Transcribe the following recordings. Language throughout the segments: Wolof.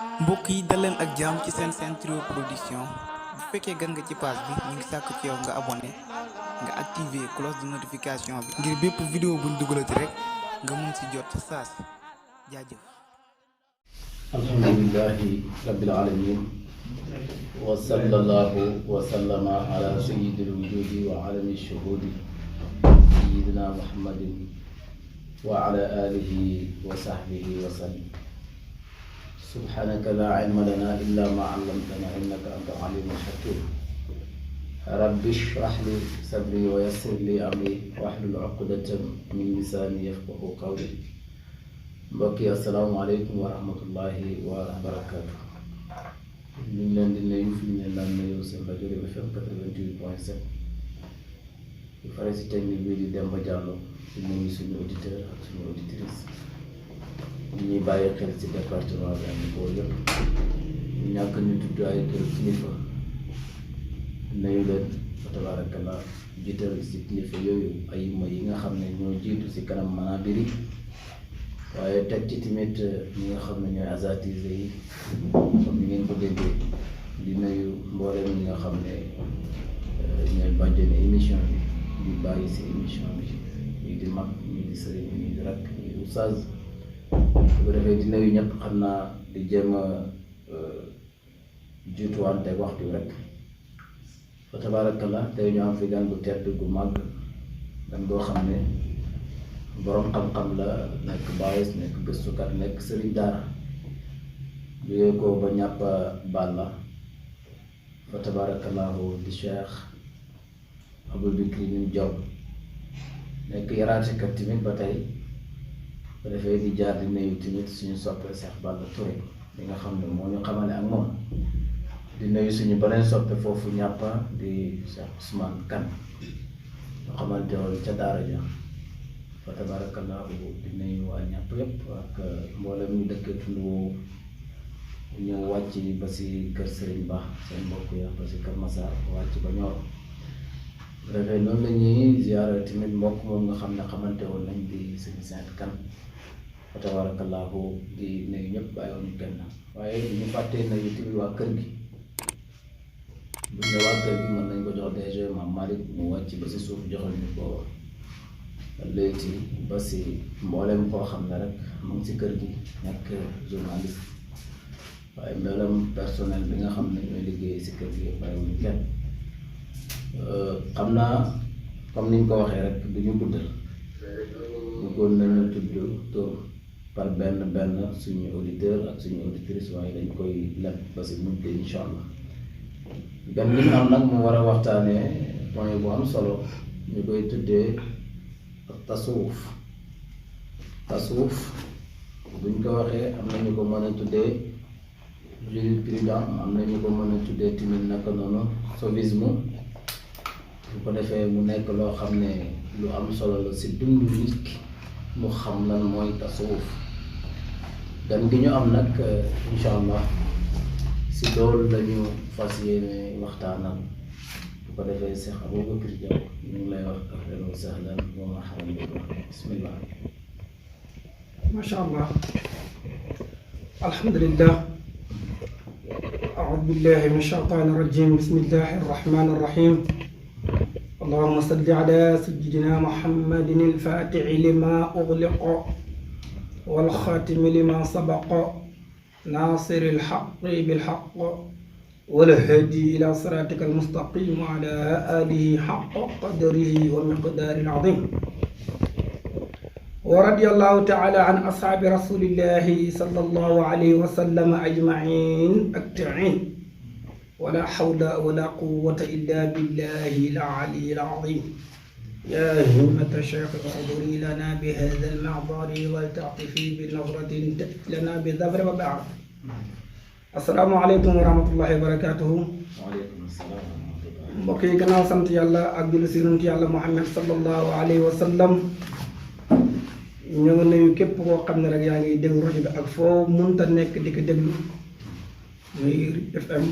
mbokk yi dal leen ak jàmm ci seen Trio Production bu fekkee gan nga ci page bi ñu ngi sàkk ci yow nga abonné nga activer cloche de notification bi ngir bépp vidéo buñ dugalati rek nga mun ci jot saa si jaajëf. alhamdulillahi rabbil alamin wa sallallahu wa sallama ala sayyidil wujudi wa alami shuhudi sayyidina muhammadin wa ala alihi wa sahbihi wa sallam. subhanaka la ilma lana illa ma allamtana innaka anta alimul hakim. rabbi shrah li sadri wa yassir li amri wahlul uqdatan min lisani yafqahu qawli. mbokk yi asalaamaaleykum wa rahmatullahi wa barakaatu. ñu ngi leen di nuyu fi ñu leen daan nuyu seen rajo Rewmi FM 88.7 di fare si technique bi di Demba Diallo di nuyu suñu auditeur ak suñu auditrice ñi ñuy bàyyi xel ci département bi am boo yëpp ñu ñàkk ñu tudd ay kër kilifa nuyu leen fa tabarakallah jiital si kilifa yooyu ay yi nga xam ne ñoo jiitu si kanam manabiri waaye teg ci tamit ñi nga xam ne ñooy asatise yi comme ni ngeen ko déggee di nuyu mboolem ñi nga xam ne ñooy bàjjene émission bi di bàyyi si émission bi ñii di mag ñii di sëriñ ñii di rakk ñii di oustaz bu ko defee di nuyu ñëpp xam naa di jéem a jiituwante waxtu rek fa tabarakallah tey ñu am fi gan gu tedd gu màgg gan goo xam ne boroom xam-xam la nekk baayis nekk gëstukat nekk sëriñ daara jógee ko ba ñàpp Balla fa tabarakallahu di Cheikh Abou Bikri ñu Jaw nekk yaraatekat tamit ba tey ba defee di jaar di nuyu tamit suñu soppe Cheikh Balla Touré li nga xam ne moo ñu xamale ak moom di nuyu suñu beneen soppe foofu ñàppa di Cheikh Ousmane Kane ñu xamante woon ca daara ja fa tabarakallahu di nuyu waa ñàpp yépp ak mboolem ñu dëkk tund woowu ñu wàcc ba si kër Serigne Ba seen mbokk ya ba si kër Massar wàcc ba Nioro bu defee noonu la ñuy ziyaara tamit mbokk moom nga xam ne xamante woon nañ di Serigne Saint Kane fa tabarakallahu di nuyu ñëpp bàyyiwuñu kenn waaye ñu fàttee nuyu tamit waa kër gi bu ne waa kër gi mën nañ ko jox DG Mame Malick mu wàcc ba si suuf joxal ñu ko léegi ba si mboolem koo xam ne rek mu ngi si kër gi nekk journaliste waaye mboolem personnel bi nga xam ne ñooy liggéey si kër gi bàyyiwuñu kenn xam naa comme niñ ko waxee rek du ñu guddal bëggoon nañu tudd tur par benn suñu auditeur ak suñu auditrice waaye dañ koy leb ba si mujj incha allah gan li ñu am nag mu war a waxtaanee point bu am solo ñu koy tuddee tasawuf buñ ko waxee am nañu ko mën a tuddee jurisprudence am nañu ko mën a tuddee tamit naka noonu soufisme bu ko defee mu nekk loo xam ne lu am solo la si dundu nit ki mu xam lan mooy tasawuf gan gi ñu am nag incha allah si loolu lañu fas yéene waxtaanal bu ko defee Cheikh Abou Bikri Jaw ñu ngi lay wax ahlan wa sahlan wa marhaban bikum bismillah. macha allah alhamdulillah a'uudu billahi min ash-shaytaani rajim bismillahi arrahmani arrahim allahumma salli ala sayyidina muhammadin al-faatihi lima ughliqa wal khaatimi lima sabaqa naasiri al-haqqi bil haqq والهادي إلى صراطك المستقيم وعلى آله حق قدره ومقدار العظيم ورضي الله تعالى عن أصحاب رسول الله صلى الله عليه وسلم أجمعين أجمعين ولا حول ولا قوة إلا بالله العلي العظيم يا همة الشيخ احضري لنا بهذا المعبر ولتعطفي بنظرة لنا بظفر وبعد. asalaamaaleykum wa rahmatullahi wa barakaatuhu. waaleykum salaam wa rahmatullahi. mbokk yi gannaaw sant yàlla ak julli si yonent yàlla Muhammad sallallahu alayhi wa sallam ñu ngi nuyu képp koo xam ne rek yaa ngi déglu rajo bi ak foo munta nekk di ko déglu muy FM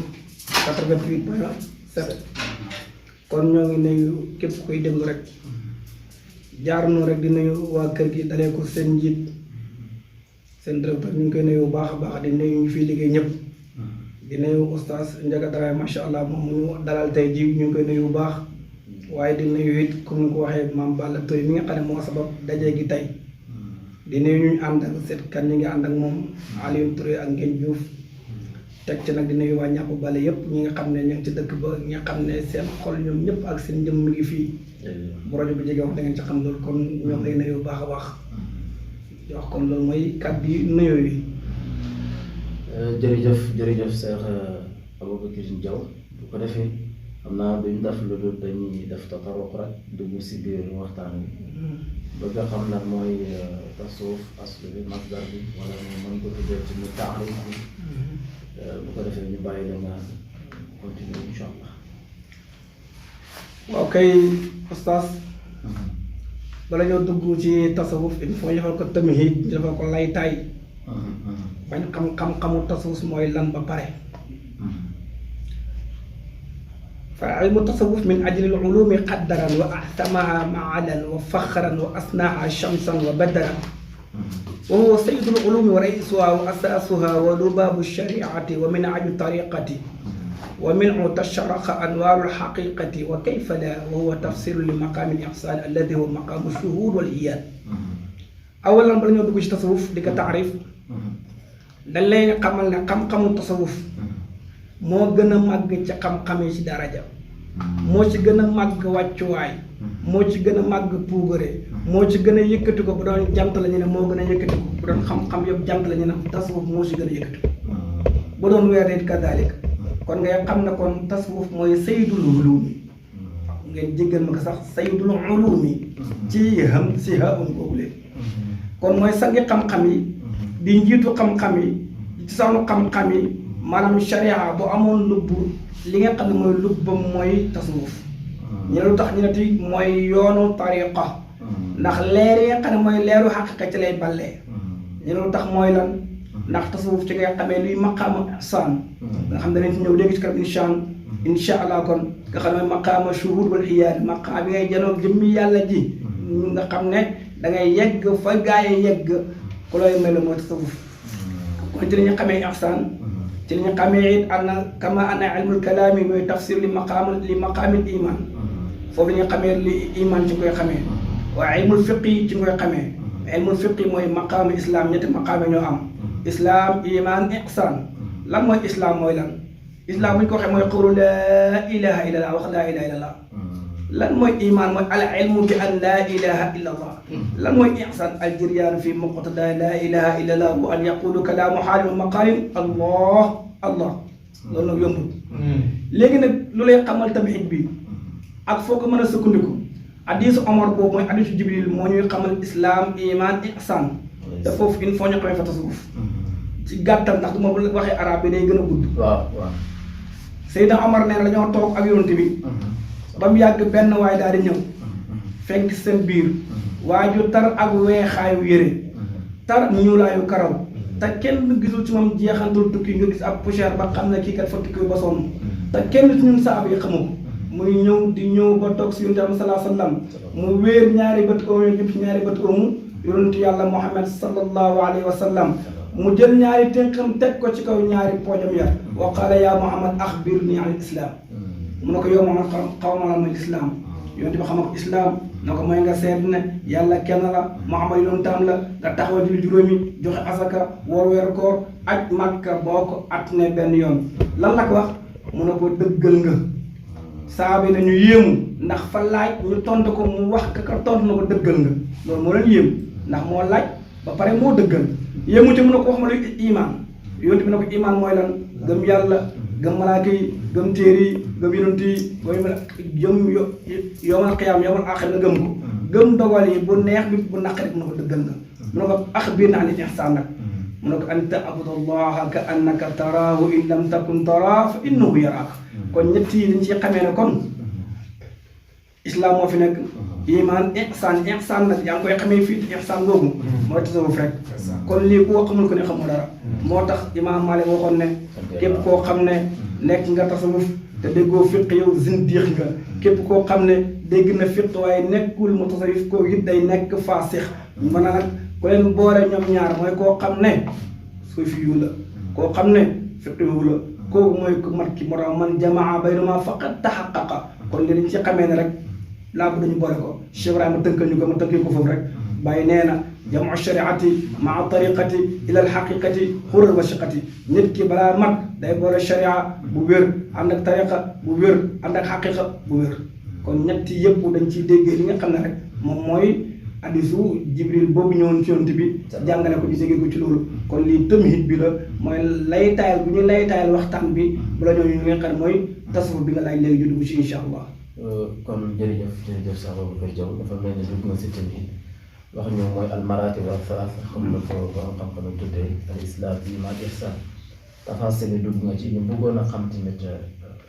88.7 kon ñoo ngi nuyu képp koy déglu rek jaar noonu rek di nuyu waa kër gi dalee ko seen njiit seen directeur ñu ngi koy nuyu bu baax a baax di nuyu ñu fiy liggéey ñëpp di nuyu oustaz Ndiaga Dramé macha allah moom mu ñu dalal tey ji ñu ngi koy nuyu bu baax waaye di nuyu it comme ni ko waxee maam Balla Toy mi nga xam ne moo sabab daje gi tey di nuyu ñu ànd ak seetkat ñi ngi ànd ak moom Aliou Touré ak Ngeen Diouf teg ci nag di nuyu waa ñàpp bale yëpp ñi nga xam ne ñu ngi ci dëkk ba ñi nga xam ne seen xol ñoom ñëpp ak seen njëm mi ngi fii bu rajo bi jege wax da ngeen ci xam loolu kon ñoom lay nuyu bu baax a baax di wax kon loolu mooy kàddu yi nuyoo yi. jërëjëf Cheikh Aboubacar Diaw bu ko defee xam naa duñ def lu dul dañuy def tataruq rek dugg si biir waxtaan wi bëgg a xam lan mooy tasawuf aslu bi masdar bi wala mën ko tuddee ci mu taarif bi bu ko defee ñu bàyyi la nga continuer incha allah. waaw kay oustaz bala ñoo dugg ci tasawuf il faut ñu defal ko tamhid ñu defal ko laytaay bañ xam-xamu tasawuf mooy lan ba pare fa ilmu tasawuf min ajli al-ulumi qaddaran wa ahtamaha maalan wa fakhran wa asnaha shamsan wa badaran wa huwa sayyidu al-ulumi wa raisuha wa asasuha wa lubabu ash-shari'ati wa minhaju tariqati wa minhu tashraqa anwaru al-haqiqati wa kayfa la wa huwa tafsiru li maqami al-ihsan alladhi huwa maqamu ash-shuhud wal iyad. awalan bala ñoo dugg ci tasawuf di ko taarif dañ lay xamal ne xam-xamu tasawuf moo gën a màgg ci xam-xam yi ci daraja moo ci gën a màgg wàccuwaay moo ci gën a màgg puugare moo ci gën a yëkkati ko bu doon jant la ñu ne moo gën a yëkkati ko bu doon xam-xam yëpp jant la ñu ne tasawuf moo ci gën a yëkkati ko bu doon weer it kadalik kon ngay xam ne kon tasawuf mooy sayyidul ulumi ngeen jéggal ma ko sax sayyidul ulumi ci xam si haun boobu leen kon mooy sangi xam-xam yi di njiitu xam-xam yi ci sanu xam-xam yi maanaam sharia bu amoon lubb li nga xam ne mooy lubbam mooy tasawuf ñu ne lu tax ñu ne ti mooy yoonu tariqa ndax leer yi nga xam ne mooy leeru xaqiqa ci lay ballee ñu ne lu tax mooy lan ndax tasawuf ci nga xamee luy maqaama ihsaan nga xam ne dañ ci ñëw léegi ci kanam insha allah kon nga xam ne mooy maqaama shuhud wal iyaad maqaam bi ngay janoog jëmmi yàlla ji nga xam ne da ngay yegg fa gaay yegg ku looy mel mooy tasawuf kon ci la ñu xamee ihsaan ci la ñu xamee it anna kama anna ilmul kalaami mooy tafsir li maqaamil iman foofu la ñu xamee li iman ci koy xamee waaye ilmul fiqi ci koy xamee ilmul fiqi mooy maqaamu islam ñetti maqaame ñoo am islam iman ihsaan lan mooy islam mooy lan islam bu ñu ko waxee mooy qawlu laa ilaha illallah wax laa ilaha illallah lan mooy iman mooy al ilmu bi an laa ilaha illallah lan mooy ihsaan al jiryan fi muqtada laa ilaha illallah wa an yaqulu kalaamu xaalim maqaalin allah loolu nag yombul léegi nag lu lay xamal tamit bi ak foo ko mën a sukkandiku hadiisu Omar boobu mooy hadiisu Jibril moo ñuy xamal islam iman ihsaan te foofu il faut ñu xamee fa tasawuf ci gàttal ndax du ma waxee arab bi day gën a gudd. waaw Seydina Omar nee na dañoo toog ak yonent bi ba mu yàgg benn waay daal di ñëw fekk seen biir waaju tar ak weexaayu yére tar ñuulaayu karaw te kenn gisul ci moom jeexantul tukki nga gis ab poussière ba xam ne kii kat fa tukki ba sonn te kenn ci ñun saaba yi xamu ko muy ñëw di ñëw ba toog si yonent bi sallallahu alayhi wa sallam mu wéer ñaari bët oomu ñëpp ci ñaari bët oomu yonent yàlla Muhammad sallallahu alayhi wa sallam mu jël ñaari tënkam teg ko ci kaw ñaari poojam ya wa qaala yaa Muhammad axbirnii an islam mu ne ko yow Muhammad xaw ma lan mooy islam yonent bi xam ko islam na ko mooy nga seet ne yàlla kenn la Muhammad yonentam la nga taxaw julli juróomi joxe asaka woor weeru koor aj Makka boo ko at ne benn yoon lan la ko wax mu ne ko dëggal nga saaba nañu yéemu ndax fa laaj ñu tontu ko mu wax ka tontu na ko dëggal nga loolu moo leen yéem ndax moo laaj ba pare moo dëggal yéemu ci mu ne ko wax ma luy iman yonent bi ne ko iman mooy lan gëm yàlla gëm malaaka yi gëm téere yi gëm yonent yi gëm yowmal qiyaam yowmal aaxir nga gëm ko gëm dogal yi bu neex bi bu naqari mu ne ko dëggal nga mu ne ko axbirnii ani ihsaan nag mu ne ko an ta'buda allaha ka annaka taraahu in lam takun taraahu fa innahu yaraaka kon ñett yi dañ ci xamee ne kon islam moo fi nekk iman ihsaan nag yaa ngi koy xamee fii ihsaan boobu mooy tasawuf rek kon lii ku xamul ko ne xamoo dara moo tax imaam Maalik waxoon ne képp koo xam ne nekk nga tasawuf te déggoo fiq yow zindiix nga képp koo xam ne dégg na fiq waaye nekkul mu tasawuf koo it day nekk faasix mën a nag ku leen boole ñoom ñaar mooy koo xam ne suufi yu la koo xam ne fiqhu la kooku mooy ku mat ki moo tax man jamaa baynahuma faqad tahaqqaqa kon li dañ ci xamee ne rek laa ko dañu boole ko Cheikh Ibrahima tënkal ñu ko ma tënkee ko foofu rek bàyyi nee na jamu shariati maa tariqati ila alxaqiqati xural wa shiqati nit ki balaa mat day boole sharia bu wér ànd ak tariqa bu wér ànd ak xaqiqa bu wér kon ñetti yëpp dañ ciy déggee li nga xam ne rek moom mooy hadiisu Jibril boobu ñëwoon ci yonent bi jàngale ko ñu déggee ko ci loolu kon lii tamhid bi la mooy laytaayal bu ñu laytaayal waxtaan bi bala ñoo ñu nga xam ne mooy tasawuf bi nga laaj léegi ñu dugg ci incha allah. kon jërëjëf Cheikh Babacar Diaw dafa mel ni dugg nga si tamit wax ñu mooy almaratib wa salaasa xam na ko borom xam-xam yi tuddee al islam iman ihsan tafasil yi dugg nga ci ñu bëggoon a xam tamit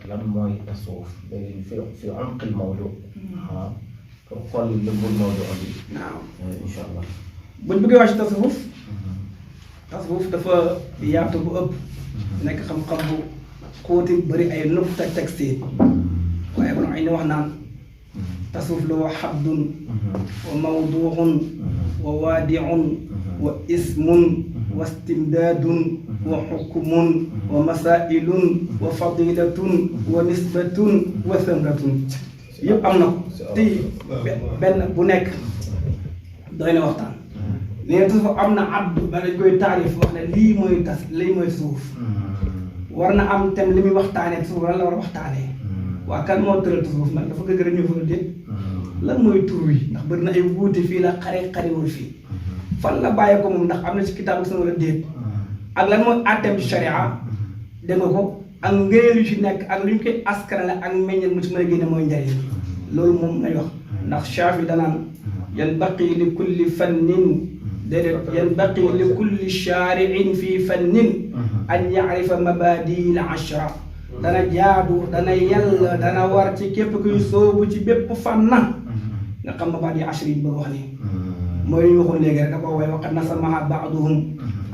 lan mooy tasawuf léegi fi umqil mawdu pour xool lëmbul mawdu bi. waaw incha allah. buñ bëggee wax ci tasawuf dafa yaatu bu ëpp nekk xam-xam bu xóoti bëri ay nuqta texte waaye bon ay ni wax naan tasawuf la wa xabdun wa mawduun wa waadiun wa ismun wa istimdaadun wa xukmun wa masailun wa fadilatun wa nisbatun wa samratun yëpp am na ko te benn bu nekk doy na waxtaan nee tasawuf am na abdu ba dañ koy taarif wax ne lii mooy suuf war na am tem li muy waxtaanee tasawuf lan la war a waxtaanee waa kan moo tëral tasawuf nag dafa gëgg rek ñu fa déet lan mooy tur wi ndax bëri na ay wuute fii la xariwul fii fan la bàyyee ko moom ndax am na ci kitaabu sunna wala déet ak lan mooy àtteem ci sharia dégg nga ko ak ngëneel yu ci nekk ak lu ñu koy askanale ak meññal mu ci mën a génne mooy njariñ loolu moom lay wax ndax Shaafi danaan yanbaqi li kulli fannin déedéet yanbaqi li kulli shaari'in fii fannin an yaarifa mabaadi al ashra dana jaadu dana yàlla dana war ci képp kuy soobu ci bépp fànn nga xam mabaadi ashri yi ba wax nii mooy li ñu waxoon léegi rek da ko way waqad nasamaha baaduhum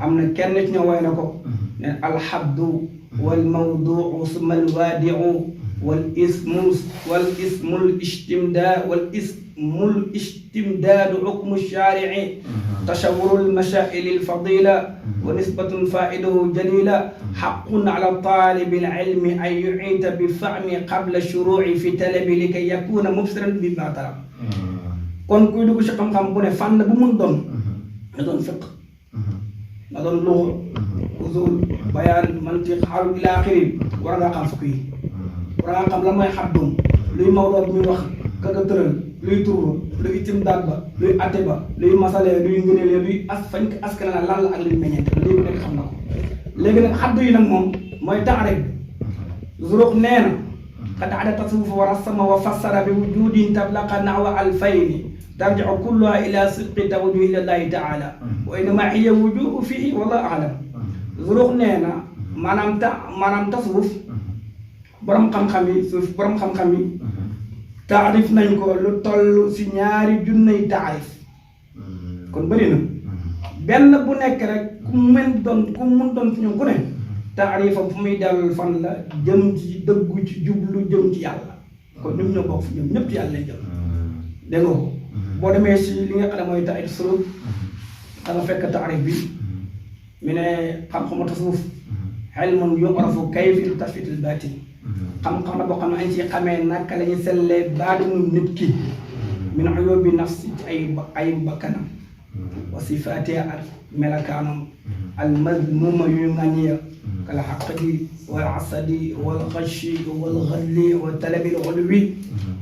am na kenn ci ñoo way na ko ne alhabdu wal mawduu summa al waadiu wal ismul istimdaadu xukmu shaarici tashawuru lmashaa'ili alfadila wa nisbatun faa'idahu jalila xaqun ala taalibi alcilmi an yuciita bifahmi qabla shuruuci fi talabi likay yakuna mubsiran bima talab kon kuy dugg ci xam-xam bu ne fànn bu mun doon na doon fiq na doon luxa usul bayaan mantiq xalu ila axiri war ngaa xam fukk yi war ngaa xam lan mooy xabdum luy mawdoo bi muy wax kaka tëral luy turu luy istimdaad ba luy atte ba luy masalee luy ngëneelee luy fañ ko askan la lan la ak luy meññeent léegi nekk xam na ko léegi nag xaddu yi nag moom mooy taarif Zuruq nee na qad ada tasawuf wa rasama wa fassara bi wujudin tablaqa naxwa alfayni tarjicu kulluha ila sidqi tawajjuh ila llahi taala wa innama hiya wujuhu fihi wallahu alam Zuruq nee na maanaam tasawuf borom xam-xam yi taarif nañ ko lu toll si 2 junney taarif kon bëri na benn bu nekk rek ku mun doon fi ñoom ku ne taarifam fu muy dellu fan la jëm ci dëggu ci jublu jëm ci yàlla kon ñoom ñoo bokk fi ñoom ñëpp ci yàlla lay jëm dégg nga ko boo demee si li nga xam ne mooy taarif suluk danga fekk taarif bi mu ne xam-xamu tasawuf ilmun yu'rafu kayfa tasfit al batin xam-xam la boo xam ne añ ci xamee naka la ñuy sellee baatinu nit ki min uyubi nafsi ci ay bakkanam wa sifaatiha ak melakaanam al mazmuma yu ŋàññiya kal xaqdi wal asadi wal xashi wal xadli wa talabi al ulwi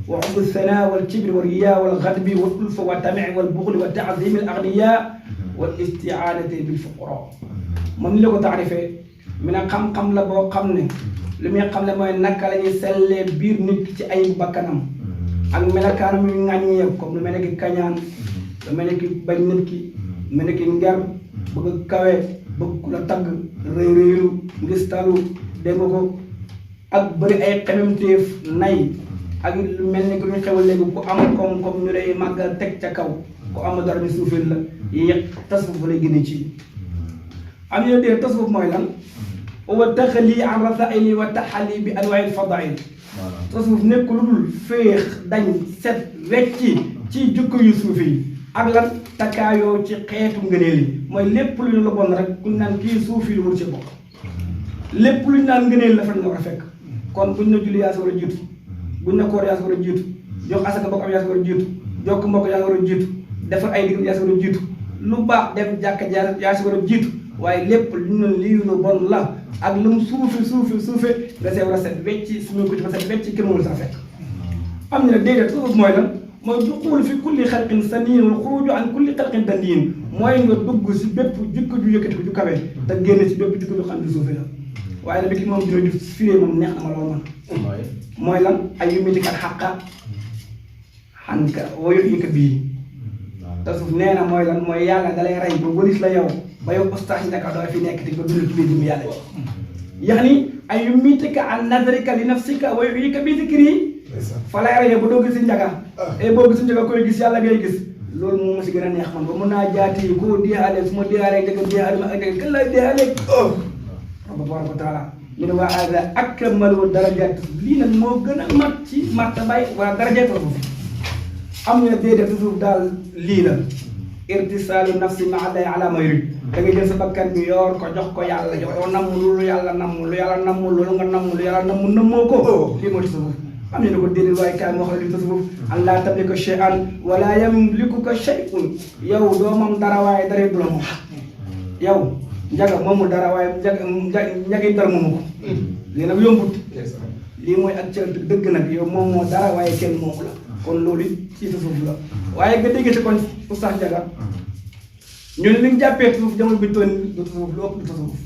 wa xubbu thana wal kibri wal riya wal xadbi wal ulfa wa tamici wal buxli wa taazimi al agniya wal istiaanati bil fuqara moom ni la ko taarifee mi ne xam-xam la boo xam ne li muy xam ne mooy naka la ñuy sellee biir nit ki ci ay bakkanam ak melakaanam yu ŋàññee comme lu mel ne ki kañaan lu mel ne ki bañ nit ki lu mel ne ki nger bëgg a kawe bëgg ku la tagg réy-réylu ngistalu dégg nga ko ak bëri ay xememteef nay ak lu mel ne ki ñu xewal léegi ku am koom-koom ñu lay màggal teg ca kaw ku am dara ñu suufeel la yi tasawuf lay gën ci am ñu dee tasawuf mooy lan wa taxali an rasaili wa taxali bi anwaai fadail tasawuf nekk lu dul féex dañ set wecci ci jukko yu suufi yi ak lan takkaayoo ci xeetu ngëneel yi mooy lépp lu ñu la bon rek kuñ naan kii suufi lu wër ci bokk lépp lu ñu naan ngëneel la fa nga war a fekk kon buñ na julli yaa si war a jiitu buñ na koor yaa si war a jiitu jox asaka bokk am yaa si war a jiitu jokk mbokk yaa si war a jiitu defar ay digam yaa si war a jiitu lu baax dem jàkka yaa si war a jiitu waaye lépp lu ñu lii lu bon la ak lu mu suufe nga see war a set wecci suñu ko ci fa set wecci kenn mënul sax fekk am ñu ne déedéet suuf mooy lan mooy duxuul fi kulli xalqin saniin wal xuruju an kulli xalqin dandiin mooy nga dugg si bépp jikko ju yëkkati ko ju kawe te génn si bépp jikko ju xam ne suufe la waaye nag bi moom dina ju firee moom neex na ma lool man mooy lan ay yu miti kat xàqa xanka wooyu yi ko bii te suuf nee na mooy lan mooy yàlla dalay rey ba wëris la yow ba yow ustaas ndaka doo fi nekk di ko dund ci biir jëm yàlla yani ay yu miti ka an nazarika li nafsika wa yu yi ko bii zikri fa lay reyee ba doo gis si njaga et boo gis si njaga koy gis yàlla ngay gis loolu moom ma si gën a neex man ba mun naa jaati koo déexalee su ma déexalee dëgg déexale ma ak dëgg kan lay déexalee rabbi tabaraka wa taala ñu ne waa hada akmalu darajat lii nag moo gën a mat ci martabay waa darajat suuf am ñu ne déedéet suuf daal lii la irtisaalu nafsi ma alay ala ma yurid da ngay jël sa bakkan bi yor ko jox ko yàlla jox ko namm lu yàlla namm lu yàlla namm loolu nga namm lu yàlla namm nammoo ko lii moo ci suuf am ñu ne ko déedéet waaye kaay moo xam ne li tasawuf an laa tamlika shay'an wala yamlikuka shay'un yow doo moom dara waaye dara du la moom yow njaga moomul dara waaye njagi dara moomu ko lii nag yombut lii mooy ak ca dëgg nag yow moom moo dara waaye kenn moomu la kon loolu ci tasawuf la waaye nga dégg ci kon Oustaz Ndiaga ñun li ñu jàppee tasawuf jamono bi toon du tasawuf lu ëpp du tasawuf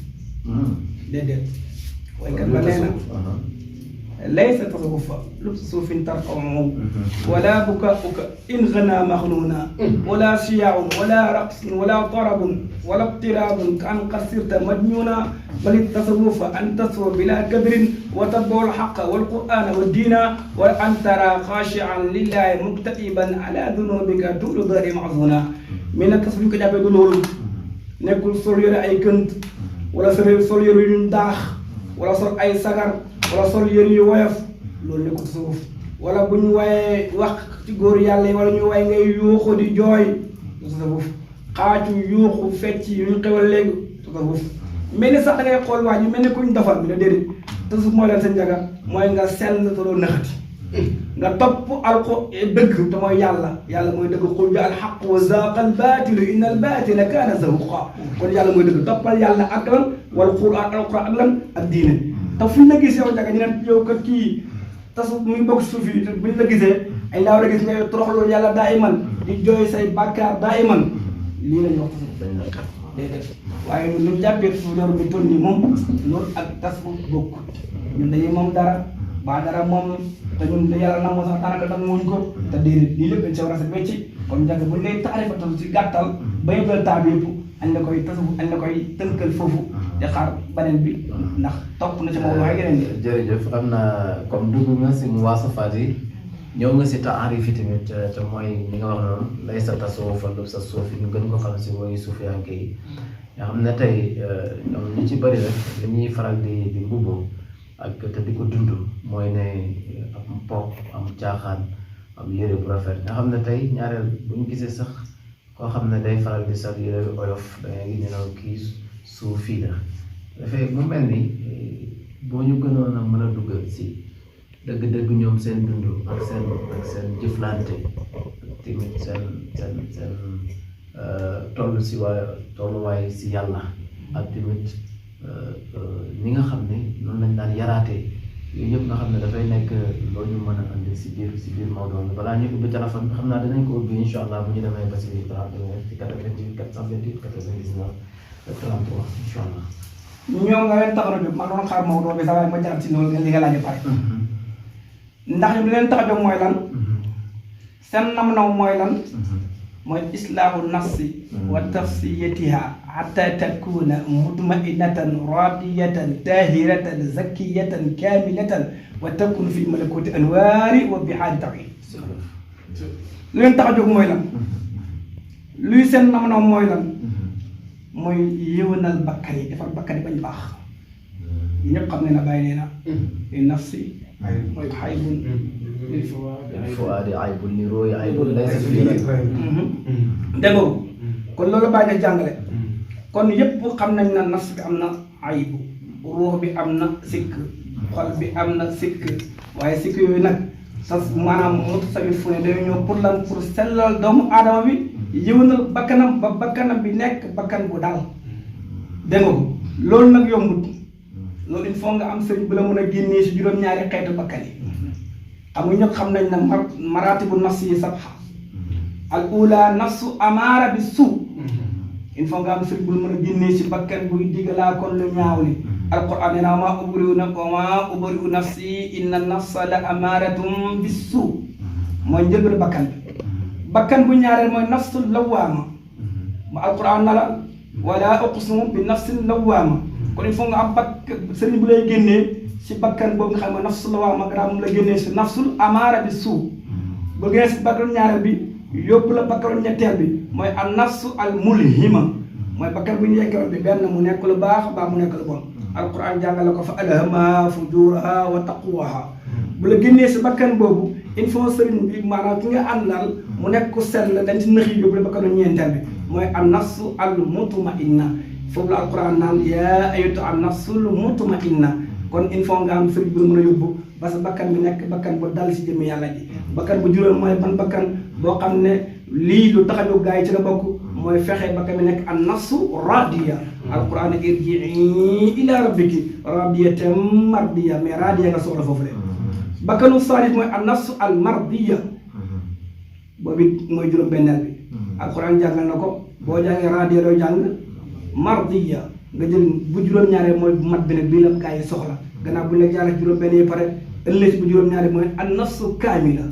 déedéet waaye kat ba nee na laysa tasawufa lubsu tarqamu wala bukaauka in gana maxnuuna wala siyaaun wala raqsun wala tarabun wala iqtirabun ka an qad sirta majnuna bal tasawufa an taswa bila kadrin wa tatbau alxaqa walqur'ana waddina wa an tara xaashian lillahi muktaiban ala dunubika tuulu dari maxzuna mais nag tasawuf ñu ko jàppee du loolu nekkul sol yore ay kënt wala sol yore yu ñu daax wala sol ay sagar wala sol yëre yu woyof loolu nekkul tasawuf wala bu ñu wayee wax ci góor yàlla yi wala ñu way ngay yuuxu di jooy tasawuf xaatu yuuxu fecc yu ñu xewal léegi tasawuf mel ni sax da ngay xool waa ji mel ni kuñ dofal bi la déedéet tasawuf mooy leen sa njaga mooy nga sell te doo naxati nga topp alko dëgg te mooy yàlla mooy dëgg xul bi alxaq wa zaqa albaatilu inna albaatila kaana zahuqa kon yàlla mooy dëgg toppal yàlla ak lan wal quran alquran ak lan ak diine te fu ñu la gis yow njaga ñu ne yow kat kii tasawuf muy bokk suuf yi te bu ñu la gisee ay laaw la gis nga toroxlu yàlla daa iman di jooy say bàkkaar daa iman lii la ñu wax tasawuf déedéet waaye ñun ñu jàppee tasawuf loolu bi toll nii moom loolu ak tasawuf bokkut ñun dañuy moom dara ba dara moom te ñun yàlla na moo sax daanaka nag mooñ ko te déedéet lii lépp dañ si war a set wecci kon njaga buñ lay taarifa tasawuf ci gàttal ba yëgal taab yëpp añ la koy tasawuf añ la koy tënkal foofu di xaar beneen bi ndax topp na ci moom waaye yeneen yi jërëjëf am na comme dugg nga si muwaasafaat yi ñëw nga si taarif yi tamit te mooy li nga wax noonu lay sa tasawuf lu sa suuf yi ñu gën ko xam si woyu suufiyanke yi nga xam ne tey ñoom ñu ci bëri rek li ñuy faral di mbubboo ak te di ko dund mooy ne am pop am caaxaan am yére bu rafet nga xam ne tey ñaareel bu ñu gisee sax koo xam ne day faral di sol yére bu oyof da ngay gis ne kii suufi la dafay mu mel ni boo ñu gënoon a mën a dugg si dëgg-dëgg ñoom seen dund ak seen jëflante tamit seen tolluwaay si yàlla ak tamit ñi nga xam ne noonu lañ daan yaraatee yooyu yëpp nga xam ne dafay nekk loolu ñu mën a andi si biir Maodo balaa ñu ubbi téléphone bi xam naa dinañ ko ubbi incha allah bu ñu demee ba si 30 ci 88 428 99 33 incha allah. ñoom nga leen tax a jóg ma doon xaar Maodo bi sax waaye ma jaar ci loolu li nga laaj a pare. ndax ñoom li leen tax a jóg mooy lan. seen nam-nam mooy lan. mooy islaahu nafsi wa tafsiyatiha hatta takuna mutmainatan radiyatan tahiratan zakiyatan kamilatan wa takun fi malakuti anwaari wa bihaari tawhid lu leen tax a jóg mooy lan. luy seen nam-nam mooy lan. mooy yëwanal bakkar yi defar bakkar yi bañ baax ñëpp xam ne na bàyyi nee na li nafsi mooy aybun lil fuaadi aybun ni rooyi aybun laysa fii rayb. dégg nga kon loolu bàyyi na jàngale kon yépp xam nañ na nafs bi am na aybu ruux bi am na sikk xol bi am na sikk waaye sikk yooyu nag maanaam mutasawwif ne dañu ñëw pour lan pour sellal doomu aadama bi yëwanal bakkanam ba bakkanam bi nekk bakkan bu daal dégg nga ko loolu nag yombut loolu il faut nga am sëriñ bu la mën a génnee si juróom-ñaari xeetu bakkan yi xam nga ñëpp xam nañ ne maratibu nafs yi sabha al ula nafsu amaara bi suu il faut nga am sëriñ bu la mën a génnee si bakkan buy digalaa kon lu ñaaw li alquran nee na wa maa ubri'u nafsi inna nafsa la amaaratum bi suu mooy njëlbéen bakkan bu ñaareel mooy nafsul lawaama ma alquran na la wala uqsimu bi nafsil lawaama kon il faut nga am sëriñ bu lay génnee si bakkan boobu nga xam ne nafsul lawaama gannaaw mu la génnee si nafsul amaara bi suu ba génnee si bakkan ñaareel bi yóbbu la bakkan ñetteel bi mooy an nafsu al mulhima mooy bakkan bu ñu yeggewal bi benn mu nekk lu baax baa mu nekk lu bon alquran jàngale ko fa alhamaha fujuraha wa taqwaha bu la génnee si bakkan boobu il faut sëriñ bi maanaam ki nga àndal mu nekk ku sell dañ ci nëx yi yóbbu la bakkanu ñeenteel bi mooy an nafsu al mutmainna foofu la alquran naan yaa ayyatu an nafsul mutmainna kon il faut nga am sëriñ bi mën a yóbbu parce que bakkan bi nekk bakkan bu dal si jëmmi yàlla ji bakkan bu juróom mooy ban bakkan boo xam ne lii lu tax a jóg gaa yi ci la bokk mooy fexe bakkan bi nekk an nafsu radiya alquran irji'i ila rabbiki radiyatan mardiya mais radiya nga soxla foofu de bakkanu saalis mooy an nafsu al mardiya boobu it mooy juróom benneel bi alquran jàngal na ko boo jàngee radiya doo jàng mardiya nga jël bu juróom-ñaaree mooy bu mat bi nag bii la gaa yi soxla gannaaw bu ñu la jàngal juróom benn yi pare ëllëg bu juróom-ñaaree mooy an nafsu kaamila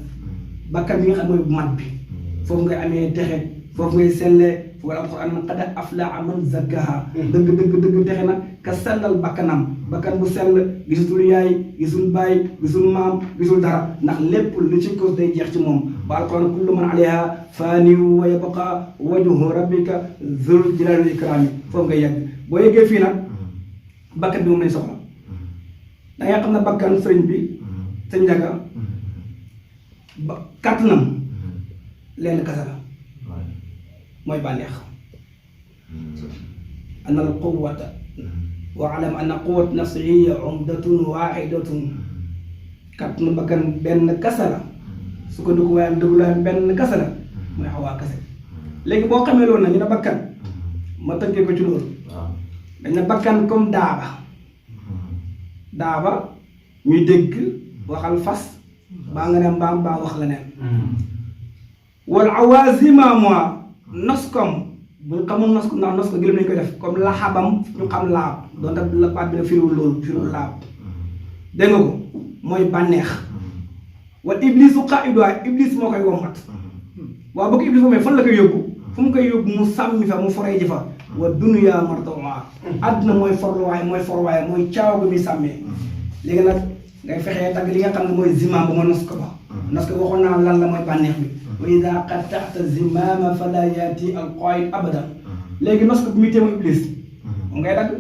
bakkan bi nga xam mooy bu mat bi foofu ngay amee texe foofu ngay sellee wala alquran man qad aflaha man zakkaha dëgg texe na ka sellal bakkanam bakkan bu sell gisul yaay gisul baay gisul maam gisul dara ndax lépp lu ci ko day jeex ci moom ba alquran kullu man alayha faaniw wa yabqa wajhu rabbika zul jalali wal ikrami foofu ngay yegg boo yeggee fii nag bakkan bi moom lañ soxla da nga xam ne bakkan sëriñ bi sëñ Njaga ba kàttanam lenn kasa la mooy bànneex anna al quwwata wa alam anna quwwat nafsi umdatun wahidatun kàttanu bakkan benn kasa la su ko dugg waayam dëgg la benn kasa la mooy xawaa kase léegi boo xamee loolu nag ñu ne bakkan ma tënkee ko ci loolu dañ ne bakkan comme daaba ñuy dégg waxal fas baa nga ne mbaam baa wax la neen wal awazima moi noskom bu ñu xamul nos ko ndax nos ko gëlëm nañu koy def comme laxabam ñu xam laab doonte la baat bi na firiwul loolu firiwul laab dégg nga ko mooy bànneex wal iblisu qaiduha iblis moo koy wommat waaw boo ko iblis moomee fan la koy yóbbu fu mu koy yóbbu mu sàmmi fa mu foree ji fa wa dunya martawa àdduna mooy forluwaay mooy caaw bi muy sàmmee léegi nag ngay fexee tagg li nga xam ne mooy zimaam ba ma nos ko ba nos ko waxoon naa lan la mooy bànneex bi wa ida qatta'ta zimaama fala yaati al qaid abadan léegi nos ko bu muy téema iblis mu ngay dagg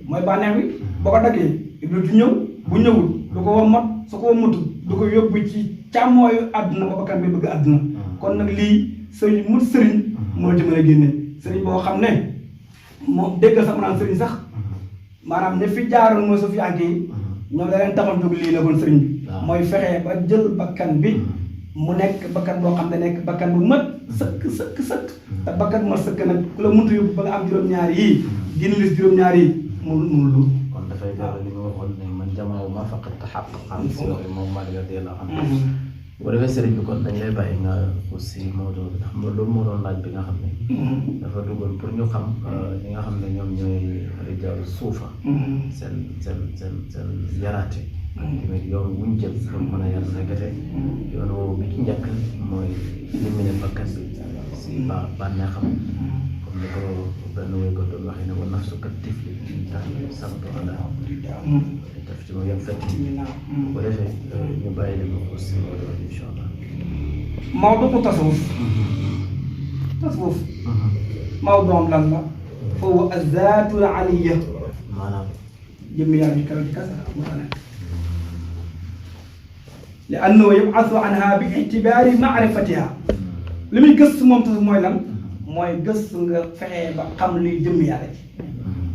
mooy bànneex bi boo ko daggee iblis du ñëw bu ñëwul du ko wommat su ko wommatul du ko yóbbu ci càmmooyu àdduna ba bakkan bi bëgg àdduna kon nag lii sëriñ mu sëriñ moo ci mën a génne sëriñ boo xam ne moom déggal sax maanaam sëriñ sax maanaam ñi fi jaaroon mooy sufiyanke yi ñoom da leen taxoon jóg lii la kon sëriñ bi mooy fexe ba jël bakkan bi mu nekk bakkan boo xam ne nekk bakkan bu mat sëkk te bakkan bu mat sëkk nag ku la mënta yóbbu ba nga am juróom-ñaar yii génn lis juróom-ñaar yi mënul lu kon dafay dellu li nga waxoon ne man jamaaw ma faqat taxaqqaqa si loolu moom maa ngi dee la am bu defee sëriñ bi kon dañ lay bàyyi nga aussi Maodo ndax loolu moo doon laaj bi nga xam ne dafa duggoon pour ñu xam ñi nga xam ne ñoom ñooy rijaalu suufa seen yaraate tamit yoon wuñ jël pour mën a yar nekkate yoon woowu bi ci njëkk mooy éliminer bakkan bi si bànneexam comme ni ko benn wéy ko doon waxee ne wa nafsu ka tifli tax sabtu ala daf ci moom yem fett bu defee ñu bàyyi leen ko aussi incha allah Maodo ko tasawuf Maodo am lan la foofu azaatul aliya maanaam jëmmi yàlla bi kaw ci kasa moo nekk li annahu yub'athu anha bi itibaari maarifatiha li muy gëstu moom tamit mooy lan mooy gëstu nga fexe ba xam luy jëm yàlla ji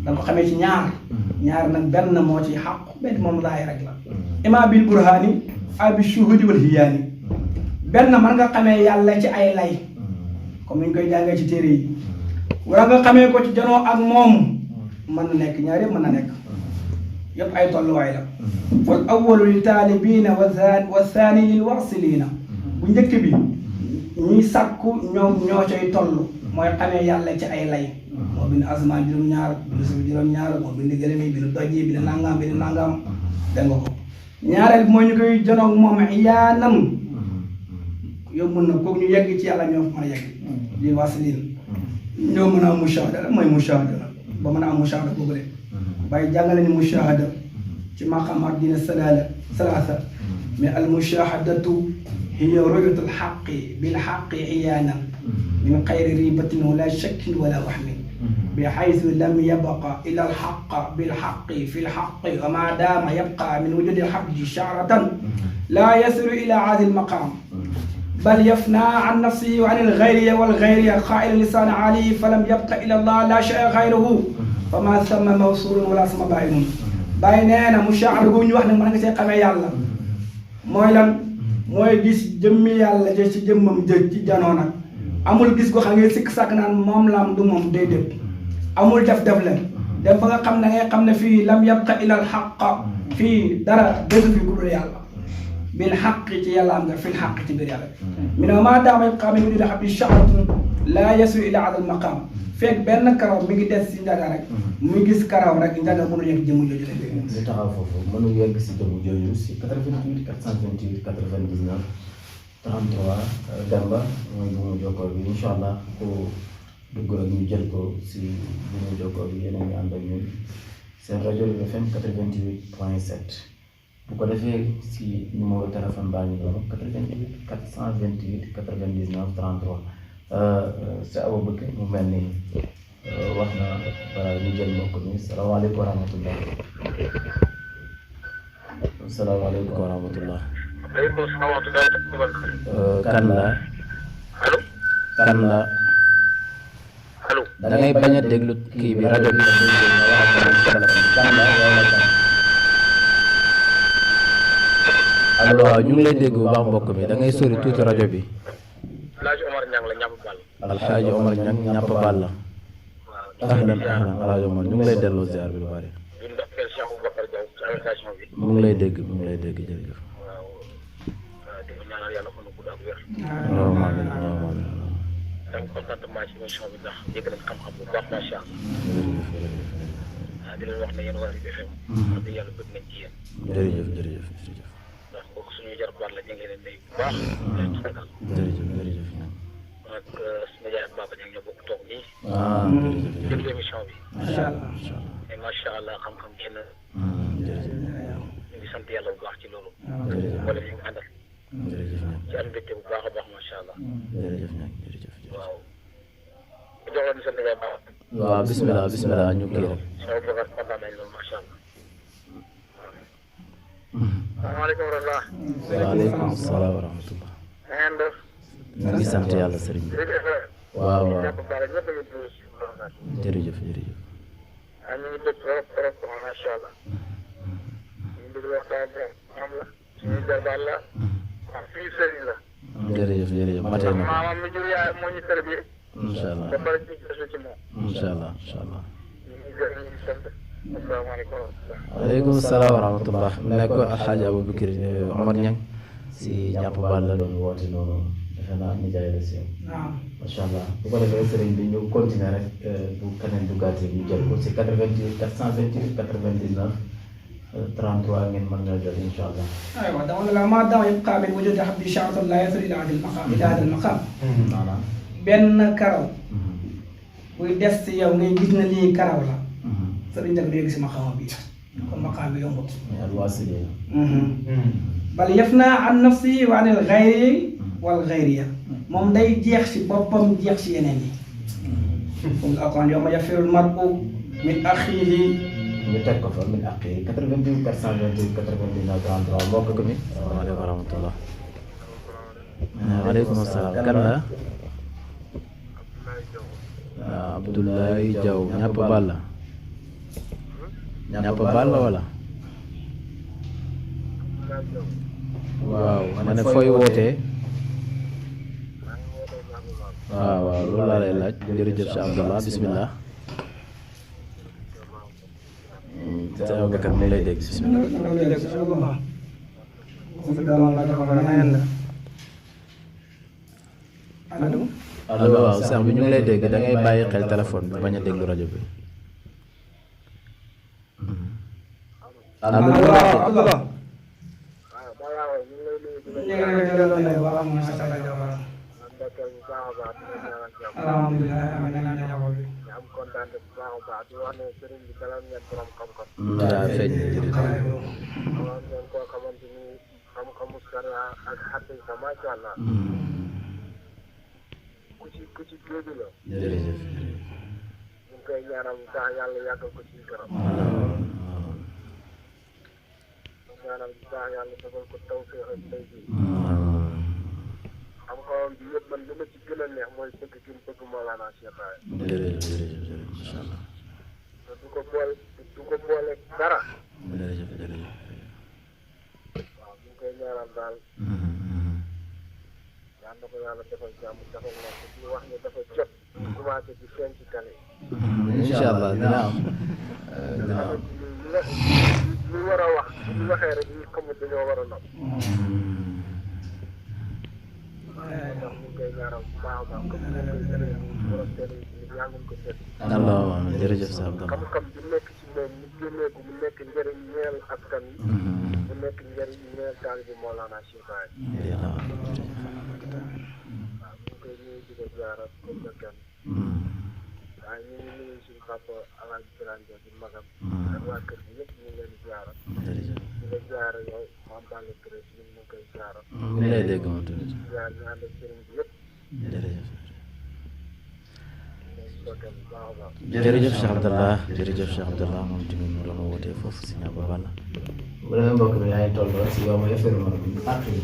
da nga ko xamee ci ñaar nag benn moo ci xàqu benn moom laay rek la ima bil burhaani aw bi shuhudi wal hiyaani benn man nga xamee yàlla ci ay lay comme ni ñu koy jàngee ci téere yi wala nga xamee ko ci janoo ak moom mën na nekk ñaar yëpp mën na nekk yëpp ay tolluwaay la wal awwalu li taalibiina wa thani lil wasiliina bu njëkk bi ñiy sàkku ñoom ñoo coy toll mooy xamee yàlla ci ay lay moo bind asamaan juróom-ñaar bind suuf juróom-ñaar moo bind gëlëm yi bind doj yi bind nangam dégg nga ko ñaareel bi mooy ñu koy janoog moom iyaanan yóbbu na kooku ñu yegg ci yàlla ñoo mën a yegg di wasilin ñoo mën a am mushahada la mooy mushahada la ba mën a am mushahada boobu de bàyyi jàngale ni mushahada ci maqaamaat dina salaasa mais al mushahadatu hiya ru'yatul haqqi bil haqqi iyaanan min xayri ribatin wala shakkin wala wahmin bi haythu lam yabqa ila al haqq bil haqqi fi al haqqi wa ma dama yabqa min wujudi al haqqi sharatan la yasilu ila hadha al maqam بل يفنى عن نفسه وعن الغير والغير قائل لسان عليه فلم يبق إلى الله لا شيء غيره فما ثم موصول ولا ثم باين بايننا مشاعر بو ñu wax ne mën nga see xamee yàlla mooy lan mooy gis jëmmi yàlla jë ci jëmmam jë ci janoo nag amul gis ko xam nga sikk sàkk naan moom laam du moom déedéet amul def leen dem ba nga xam ne ngay xam ne fii lam yabqa ila al xaq fii dara dëgg fi ku dul yàlla bil xaq ci yàlla am nga fil xaq ci biir yàlla mi ne maa daama yabqa min wujudi xabbi sha'ratun laa yasu ila adal maqam fekk benn karaw mi ngi des si njaga rek muy gis karaw rek njaga mënu yegg jëmu jooju la li taxaw foofu mënu yegg si jëmu jooju si 88 428 99 33 Demba mooy bu mu jokkoo bi incha allah ku dugg rek ñu jël ko si bu mu jokkoo bi yéen a ngi ànd ak ñun seen rajo FM 88.7 bu ko defee si numéro téléphone baa ngi doon 88 428 99 33 sa Awa Bëgg mu mel ni wax na ñu jël mbokk mi salaamaaleykum wa rahmatullah. salaamaaleykum wa rahmatullah. waaleykum salaam wa rahmatullah. kan la. allo. kan la. allo. da ngay bañ a déglu kii bi rajo bi. kan la wala kan. allo waaw ñu ngi lay dégg bu baax mbokk mi da ngay sori tuuti rajo bi. Alaaji Omar Ñang la ñàpp bal. Alxaaji Omar Ñang ñàpp bal la. ahlan Alaaji Omar ñu ngi lay delloo ziar bi lu bari. di ndokkeel Cheikh Aboubacar Diaw ci invitation bi. mu ngi lay dégg jërëjëf. waaw di ko ñaanal yàlla fan gudd ak wér. waaw amiin da nga contentement ci émission bi ndax dégg nañ xam-xam bu baax macha allah. di leen wax ne yéen waa RIP FM. wax dëgg yàlla bëgg nañ ci yéen. jërëjëf. ndax kooku suñuy jarbaat la ñu ngi leen di bu baax. jërëjëf. ak suñu jaay ak Baba ñoo bokk toog nii. jërëjëf. déglu émission bi. macha allah. mais macha allah xam-xam génn. ñu ngi sant yàlla bu baax ci loolu. wala ñu ngi àndal. ci am mbégte bu baax a baax macha allah. jërëjëf. waaw. joxoon na sa nijaay baax. waaw bismillah ñu kii rek. Cheikh Aboubacar kontaan nañ loolu macha allah. salaamaaleykum wa rahmatulah. waaleykum salaam wa rahmatullah. na ngeen def. ñu ngi sant yàlla sëriñ bi. waaw. jërëjëf. ñu ngi dégg trop macha allah. ñu ngi dégg waxtaan bi am la. suñu jarbaat la. waaw suñu sëriñ la. jërëjëf matee na ko. maamam mi jur yaay moo ñu tërbi. incha allah ba pare ñu gisu ci moom. incha allah. ñu ngi gërëm ñu ngi sant. asalaamaaleykum wa rahmatulah. waaleykum salaam wa rahmatullah nekkoon Alxaaji Aboubacar Omar Ñang si ñàpp bal la doon woote noonu defe naa ñu jaay la si yow. macha allah bu ko defee sëriñ bi ñu continuer rek bu keneen duggaatee ñu jël ko si 88 428 99 33 ngeen mën nga jot incha allah. aywa dama ne la maa dama yabqa min wujudi habbi sha'ratun laa yasilu ila hadal maqam. maanaam. benn karaw. buy des ci yow ngay gis na lii karaw la. sëriñ bi léegi si maqaam bi kon maqaam bi yombut. bal yafna an nafsi wa anil ghayri wal ghayriya moom day jeex si boppam jeex si yeneen yi. comme alquran yawma yafirul mar'u min axiihi ñu teg ko fa min àq yi 88 428 99 33 mbokk mi. waaleykum wa rahmatullah. waaleykum salaam kan la. waaw Abdoulaye Diaw ñàpp bal la. ñàpp bal la wala. waaw ma ne fooy wootee. waaw waaw loolu laa lay laaj jërëjëf Cheikh Abdallah bismillah. Cheikh Aboubacar mu lay dégg bismillah. allo waaw Cheikh bi ñu ngi lay dégg da ngay bàyyi xel téléphone bi bañ a déglu rajo bi. allo. daa feeñ jërëjëf. ñu koy ñaanal sax yàlla yàggal ko ci kanam. ñaanal sax yàlla defal ko taw feexal tey jii. xam-xamam bi yëpp man li ma ci gën a neex mooy bëgg gi mu bëgg Mawlana Cheikh Baye. jërëjëf incha allah. te du ko boole dara. jërëjëf. waaw ñu ngi koy ñaanal daal. yal na ko yàlla defal jàmm defal na ko ci wax ne dafa jot. commencé di feeñ ci télé. incha allah dina am. dina am. ñu war a wax ñu waxee rek ñu xamul dañoo war a nopp. ndax ñu ngi koy ñaanal bu baax a baax comme ni ñu koy jëlee borom télé yi yàlla nañu ko seet. allahumma amiin jërëjëf Cheikh Abdallah. xam-xam bi nekk ci moom ñu génnee ko mu nekk njëriñ ñeel askan wi. mu nekk njëriñ ñeel taalibe Mawlana Cheikh Baye. waaw ñu ngi koy nuyu di ko ziara comme que kenn. waaye ñu ngi nuyu suñu papa Alaaji Birane Dia di magam. ak waa kër gi yëpp ñu ngi leen di ziara. di la ziara yow Mame Balla Touré ñu ngi koy ziara. mu ngi lay dégg moom tamit. ziara ñu ànd ak sëriñ bi yëpp. jërëjëf. jërëjëf jërëjëf Cheikh Abdallah jërëjëf Cheikh Abdallah moom tamit mu doon wootee foofu si ñàpp balla. bu defee mbokk mi yaa ngi toll si yow ma yëfër ma àq yi.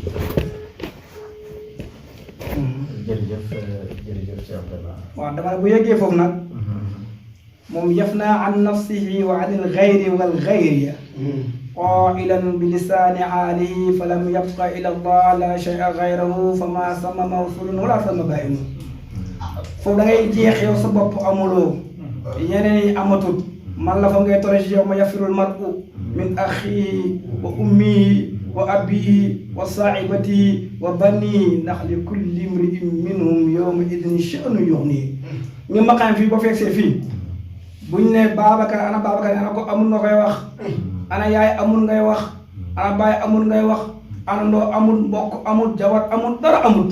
jërëjëf Cheikh Abdallah. waaw dama bu yeggee foofu nag moom yafna an nafsihi wa an alxayri walxayri qailan bi lisaani aalihi falam yabqa ila allah la shay'a gayrahu fama sama mawsulun wala sama bayinu foofu da ngay jeex yow sa bopp amuloo ñeneen yi amatut man la fa ngay tore ci yow ma yafirul mar'u min axihi wa ummihi wa abihi wa saahibatihi wa banihi ndax li kulli imri'in minhum yawma idin sha'nu yughni ñu maqaam fii ba fekk see fii buñ ne Babacar ana ko amul nga koy wax ana yaay amul ngay wax ana baay amul ngay wax ana ndoo amul mbokk amul jabar amul dara amul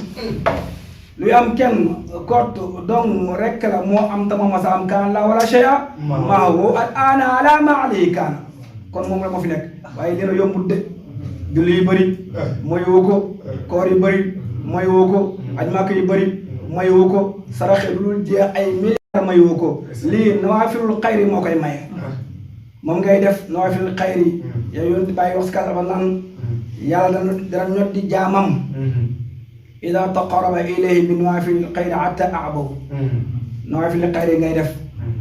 luy am kenn kott dong rek la moo am tama masa am kaan la wala shay'a maa woo al ana ala ma alayhi kaana kon moom la moo fi nekk waaye dina yombut de julli yi bëri mooy woo ko koor yi bëri mooy woo ko aj màkk yi bëri mooy woo ko saraxe lu dul jeex ay milliards may woo ko lii nawaafilul xayri moo koy maye moom ngay def nawaafilul xayri yow yoon di bàyyi wax si kàddu ba naan yàlla dana ñot di jaamam ida taqarraba ilayhi bi nawaafilil xayri hatta a'bahu nawaafilul xayri ngay def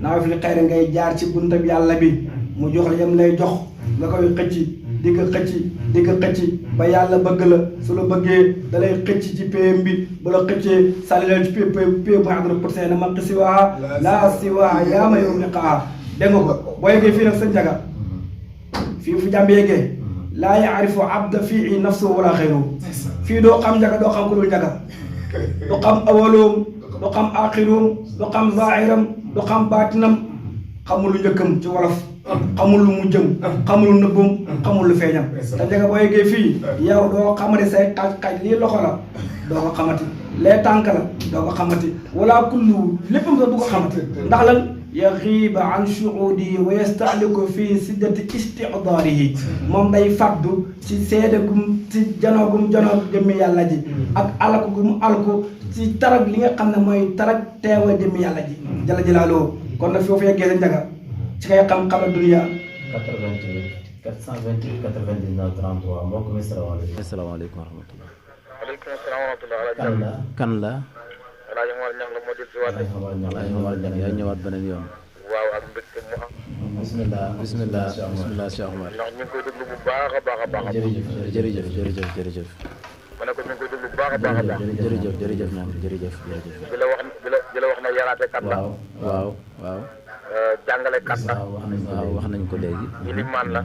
nawaafilul xayri ngay jaar ci buntab yàlla bi mu jox la yam lay jox nga koy xëcc di ko xëcc ba yàlla bëgg la su la bëggee da lay xëcc ci PM bi bu la xëccee sànni leen ci PM bu àdduna pour seen ma siwaa laa siwaa yaa ma yow liqaa dégg nga ko boo yeggee fii nag sa njaga fii fu jàmm yeggee laa yaarifu abda fii nafsuhu wala xayruhu fii doo xam njaga doo xam ku dul njaga du xam awaloom du xam axiroom du xam zaahiram du xam baatinam xamul lu njëkkam ci wolof xamul lu mujjam xamul lu nëbbam xamul lu feeñam te njaga boo yeggee fii yow doo xamati say xaj lii loxo la doo ko xamati lee tànk la doo ko xamati wala kullu léppam sax du ko xamati ndax lan yaxiiba an shuhuudi wa yastahliku fii siddati istixdaarihi moom day faddu ci seede gum ci janoogum janoog jëmmi yàlla ji ak alku gum alku ci tarag li nga xam ne mooy tarag teewa jëmmi yàlla ji jalla jalaaloo kon nag foofu yeggee sa njaga ci ngay xam xama dunya 88 428 99 33 mbokk mi salaamaaleykum. asalaamaaleykum wa rahmatulah. waaleykum salaam wa rahmatulah. kan la. kan la. El Hadj Omar Niang la moo di si waat. ay Omar Niang yaa ñëwaat beneen yoon. waaw ak mbégte mu am. bisimilah. bisimilah bisimilah Cheikh Omar. ndax ñu ngi koy déglu bu baax a baax a baax. jërëjëf jërëjëf jërëjëf. ma ne ko ñu ngi koy déglu bu baax a baax a baax. jërëjëf jërëjëf ñaan jërëjëf jërëjëf. di la wax na yaraate kat la. waaw waaw. jàngale kat la. waaw wax nañ ko léegi. ilimaan la.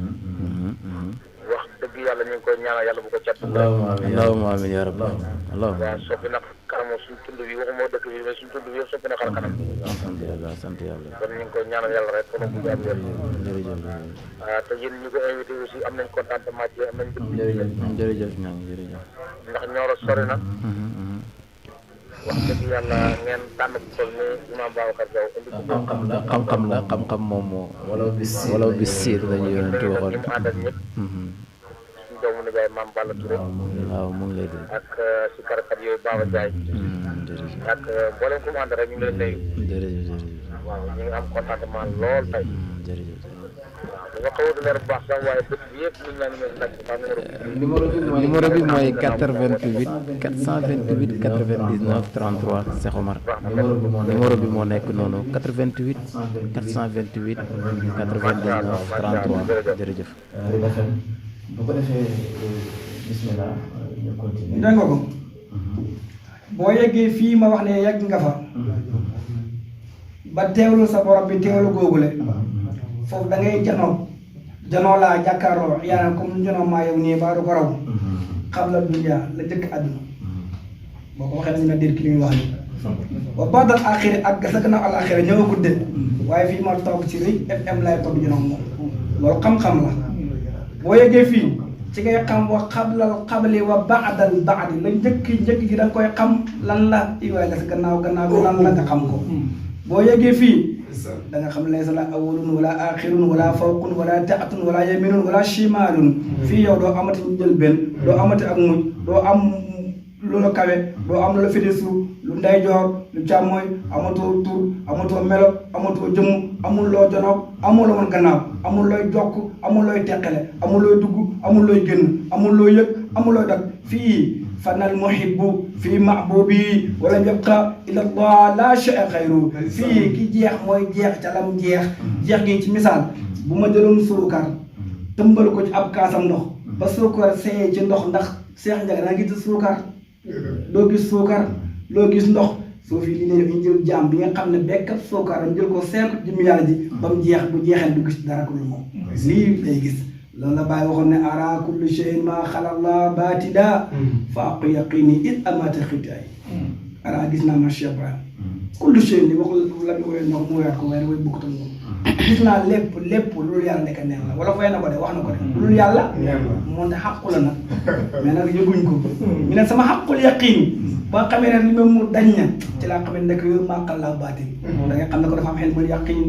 wax dëgg yàlla ñu ngi koy ñaanal yàlla bu ko cat. allahumma amiin yaa rabbi. allahumma waaw soppi na kanam suñ tund bi waxuma dëkk bi mais suñ tund bi yëpp soppi na xar kanam. alhamdulilah sant yàlla. kon ñu ngi koy ñaanal yàlla rek kon bu am wér. jërëjëf te yéen ñu ko invité aussi am nañ contentement ci am nañ jërëjëf ñaan jërëjëf. ndax Nioro sori na. wax dëgg yàlla ngeen tànn bu toll ni Imam Babacar Diaw indi ko. xam-xam la xam-xam moom moo. wala bis siir lañu yonent waxoon. li mu ànd ak ñëpp. suñu doomu nijaay Mame Balla Touré. waaw mu ngi lay dégg. ak si karakat yooyu Baba Ndiaye. jërëjëf. ak mboolem ku mu ànd rek ñu ngi leen nuyu. jërëjëf. waaw ñu ngi am contentement lool tey. jërëjëf. waaw dafa xaw a leer bu baax sax waaye bët bi yëpp ñu ngi leen di laaj numéro bi mooy 88 428 99 33 Cheikh Omar. numéro bi moo nekk noonu 88 428 99 33 jërëjëf. bu ko defee bismillah ñu continuer. dégg nga ko boo yeggee fii ma wax ne yegg nga fa ba teewlu sa borom bi teewlu googule foofu da ngay janoo laa jàkkaarloo yaa comme janoo maa yow nii baa du ko raw xam la dunya la jëkk àdduna boo ko waxee nañu ne dér ki li muy wax ni ba baadal axiri ak sa gannaaw al axiri ñëw a gudde waaye fii ma toog ci RIC FM lay toog janoo moom loolu xam-xam la boo yeggee fii ci ngay xam wa xablal xabli wa baadal baadi la njëkk gi da nga koy xam lan la i waaye la sa gannaaw bi lan la nga xam ko boo yeggee fii da nga xam laysa la awalun wala axirun wala fawqun wala taatun wala yaminun wala shimalun fii yow doo amati njëlbeen doo amati ak mujj doo am lu la kawe doo am lu la féete suuf lu ndeyjoor lu càmmooy amatoo tur amatoo melo amatoo jëmm amul loo jonoog amul loo mën gannaaw amul looy jokk amul looy teqale amul looy dugg amul looy génn amul looy yëg amul looy dag fii fanal muhibbu fii mahbubi wala yabqa illa allah la shay'a xayru fii ki jeex mooy jeex ca lam jeex gi ci misaal bu ma jëloon suukar tëmbal ko ci ab kaasam ndox ba suukar seeyee ci ndox ndax seex njaga da nga gis suukar doo gis suukar loo gis ndox soo fi li ne ñu jël jaam bi nga xam ne bekkat suukar ñu jël ko seeku jëmm yàlla ji ba mu jeex bu jeexee du gis dara ko dul moom lii lay gis loolu la bàyyi waxoon ne ara kullu shay'in ma xalalla batida fa aqu yaqini it amata xitaay ara gis naa ma Cheikh Ibrahima kullu shay'in li waxul la bi woy ndox mu weyaat ko waaye way bukkutam moom gis naa lépp loolu yàlla nekk neen la wala fay na ko de wax na ko de loolu yàlla moom te xàqu la nag mais nag yëguñ ko ñu ne sama xàqul yaqin ba xamee ne li ma mu dañ na ci laa xamee nekk yooyu màqal la baatin da nga xam ne ko dafa am xelmul yaqin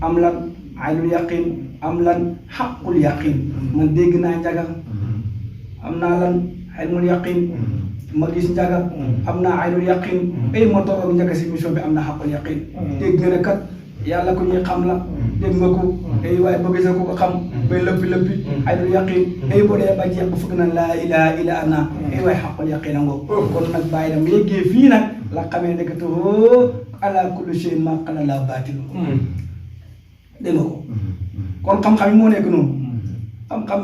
am lan aynul yaqin am lan xaqul yaqin man dégg naa njaga am naa lan aynul yaqin ma gis njaga am naa aynul yaqin ay ma toog ak njaga si mission bi am na xaqul yaqin dégg nga ne kat yàlla ko ñuy xam la dégg nga ko ay waaye boo gisee ko xam bay lëppi aynul yaqin ay boo dee ba jeex ba fëgg na laa ilaha illa ana ay waaye xaqul yaqin a ngoo kon nag bàyyi dam yeggee fii nag la xamee ne que too ala kulli shay'in ma qala la baatilu dégg nga ko kon xam-xam yi moo nekk noonu xam-xam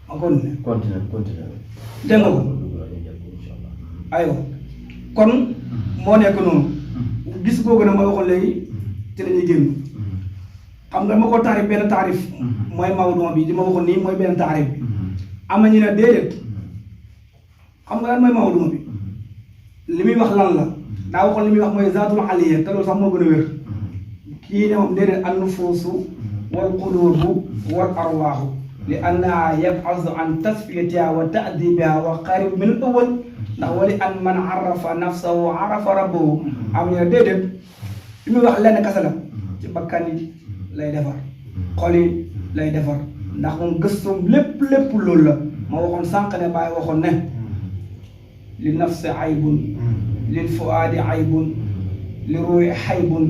ma continuer dégg nga ko aywa kon moo nekk noonu gis googu nag ma waxoon léegi ci la ñuy génn xam nga ma ko taarif benn taarif mooy mawduu bi di ma waxoon nii mooy benn taarif bi am na ñu ne déedéet xam nga lan mooy mawduu bi li muy wax lan la daa waxoon li muy wax mooy zaatul aliyya te loolu sax moo gën a wér kii ne moom déedéet an nufuusu wal quluubu wal arwaaxu li annaha yab'asu an tasfiyatiha wa ta'dibiha wa qarib min al-awwal ndax wali an man arafa nafsahu arafa rabbahu am ñu ne déedéet li muy wax lenn kese la ci bakkan yi lay defar xol yi lay defar ndax moom gëstoom lépp loolu la ma waxoon sànq ne bàyyi waxoon ne li nafsi aybun lil fuaadi aybun li ruuhi xaybun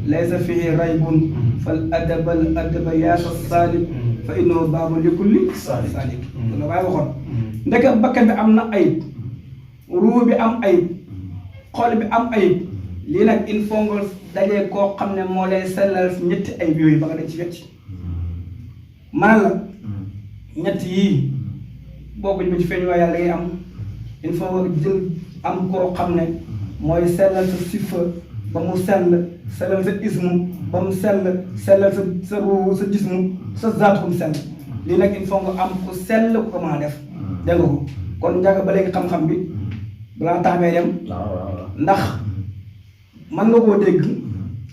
laysa fihi raybun fal adaba yaasa saalik fa innahu baabu li kulli saalik la waaye waxoon ndeke bakkan bi am na ayib ruu bi am ayib xol bi am ayib lii nag il faut nga dajee koo xam ne moo lay sellal ñetti ayib yooyu ba nga dañ ci wecc man la ñett yii boobu ñu ci feeñ waaye yàlla ngay am il faut nga jël am koo xam ne mooy sellal sa sifa ba mu sellal sa ismu ba mu sellal sa ruu sa jismu sa zaatu ba mu sell lii nag il faut nga am ku sell ku ko mën a def dégg nga ko kon njàgg ba léegi xam-xam bi balaa taamee dem ndax mën nga koo dégg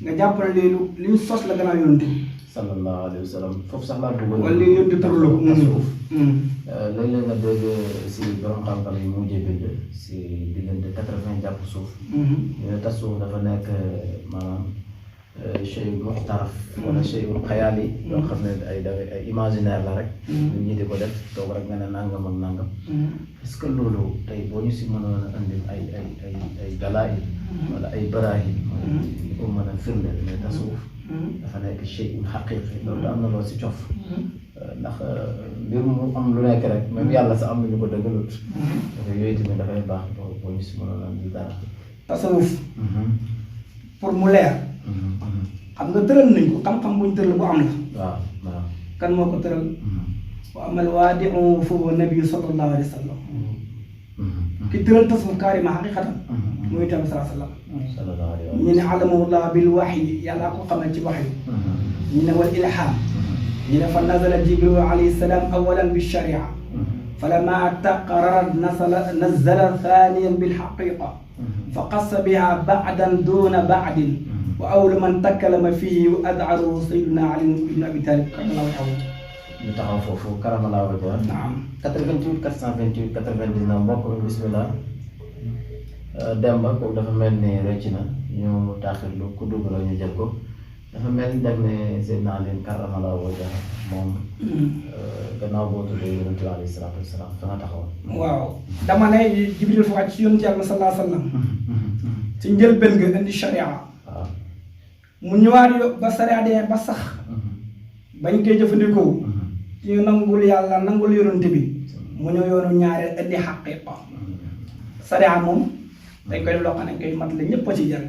nga jàpp ne léegi li ñu sos la gannaaw yonent bi sallallahu alayhi wa sallam foofu sax laa bëggoon wala li yonent tërlu ko tasawuf léeg-léeg nga dégg si borom xam-xam yi mu bind si diggante 80 jàpp suuf ñu ne tasawuf dafa nekk maanaam chey muxtaraf wala chey xayaal yi yoo xam ne ay imaginaire la rek ñu ñi di ko def toog rek nga ne nangam ak nangam est-ce que loolu tey boo ñu si mënoon a andil ay dalail wala ay barahin ñu ko mën a firndeel mais tasawuf dafa nekk chey xaqiqi loolu am na loo si cof ndax mbir mu am lu nekk rek même yàlla sax am na ñu ko dëggalut dafa yooyu tamit dafay baax boo ñu si mënoon a andil dara tasawuf pour mu leer xam nga tëral nañ ko xam-xam buñ tëral bu am la waaw kan moo ko tëral wa amal waadi'u fa huwa nabi sallallahu alayhi wa sallam ki tëral tasawuf kaarima xaqiqatan muy tamit sallallahu alayhi wa sallam ñu ne alamahullah bil waxyi yàllaa ko xamal ci waxyi ñu ne wal ilham ñu ne fa nazala jibril alayhi salaam awalan bi sharia falamma taqarrarat nazala thaniyan bil xaqiqa fa qassa biha ba'dan duna ba'din wa awwalu man takallama fihi wa ad'aru sayyiduna Ali ibn Abi Talib karamallahu wajhahu ñu taxaw foofu karamallahu wajhahu naam 88 428 99 mbokk mi bismillah Demba kooku dafa mel ni rëcc na ñu taaxirlu ku dugg la ñu jël ko dafa mel ni dag ne Seydina Ali karamallahu wajhahu moom gannaaw boo tuddee yonent bi alayhi salaatu wasalaam fa nga taxawoon waaw dama ne Jibril fa wàcc ci yonent Yàlla sallallahu alayhi wa sallam ci njëlbéen nga indi sharia waaw mu ñëwaat ba sharia dee ba sax bañ koy jëfandikoo ci nangul yàlla nangul yonent bi mu ñëw yoonu ñaareel indi xaqiqa sharia moom dañ koy def loo xam ne koy mat la ñëpp a ci jar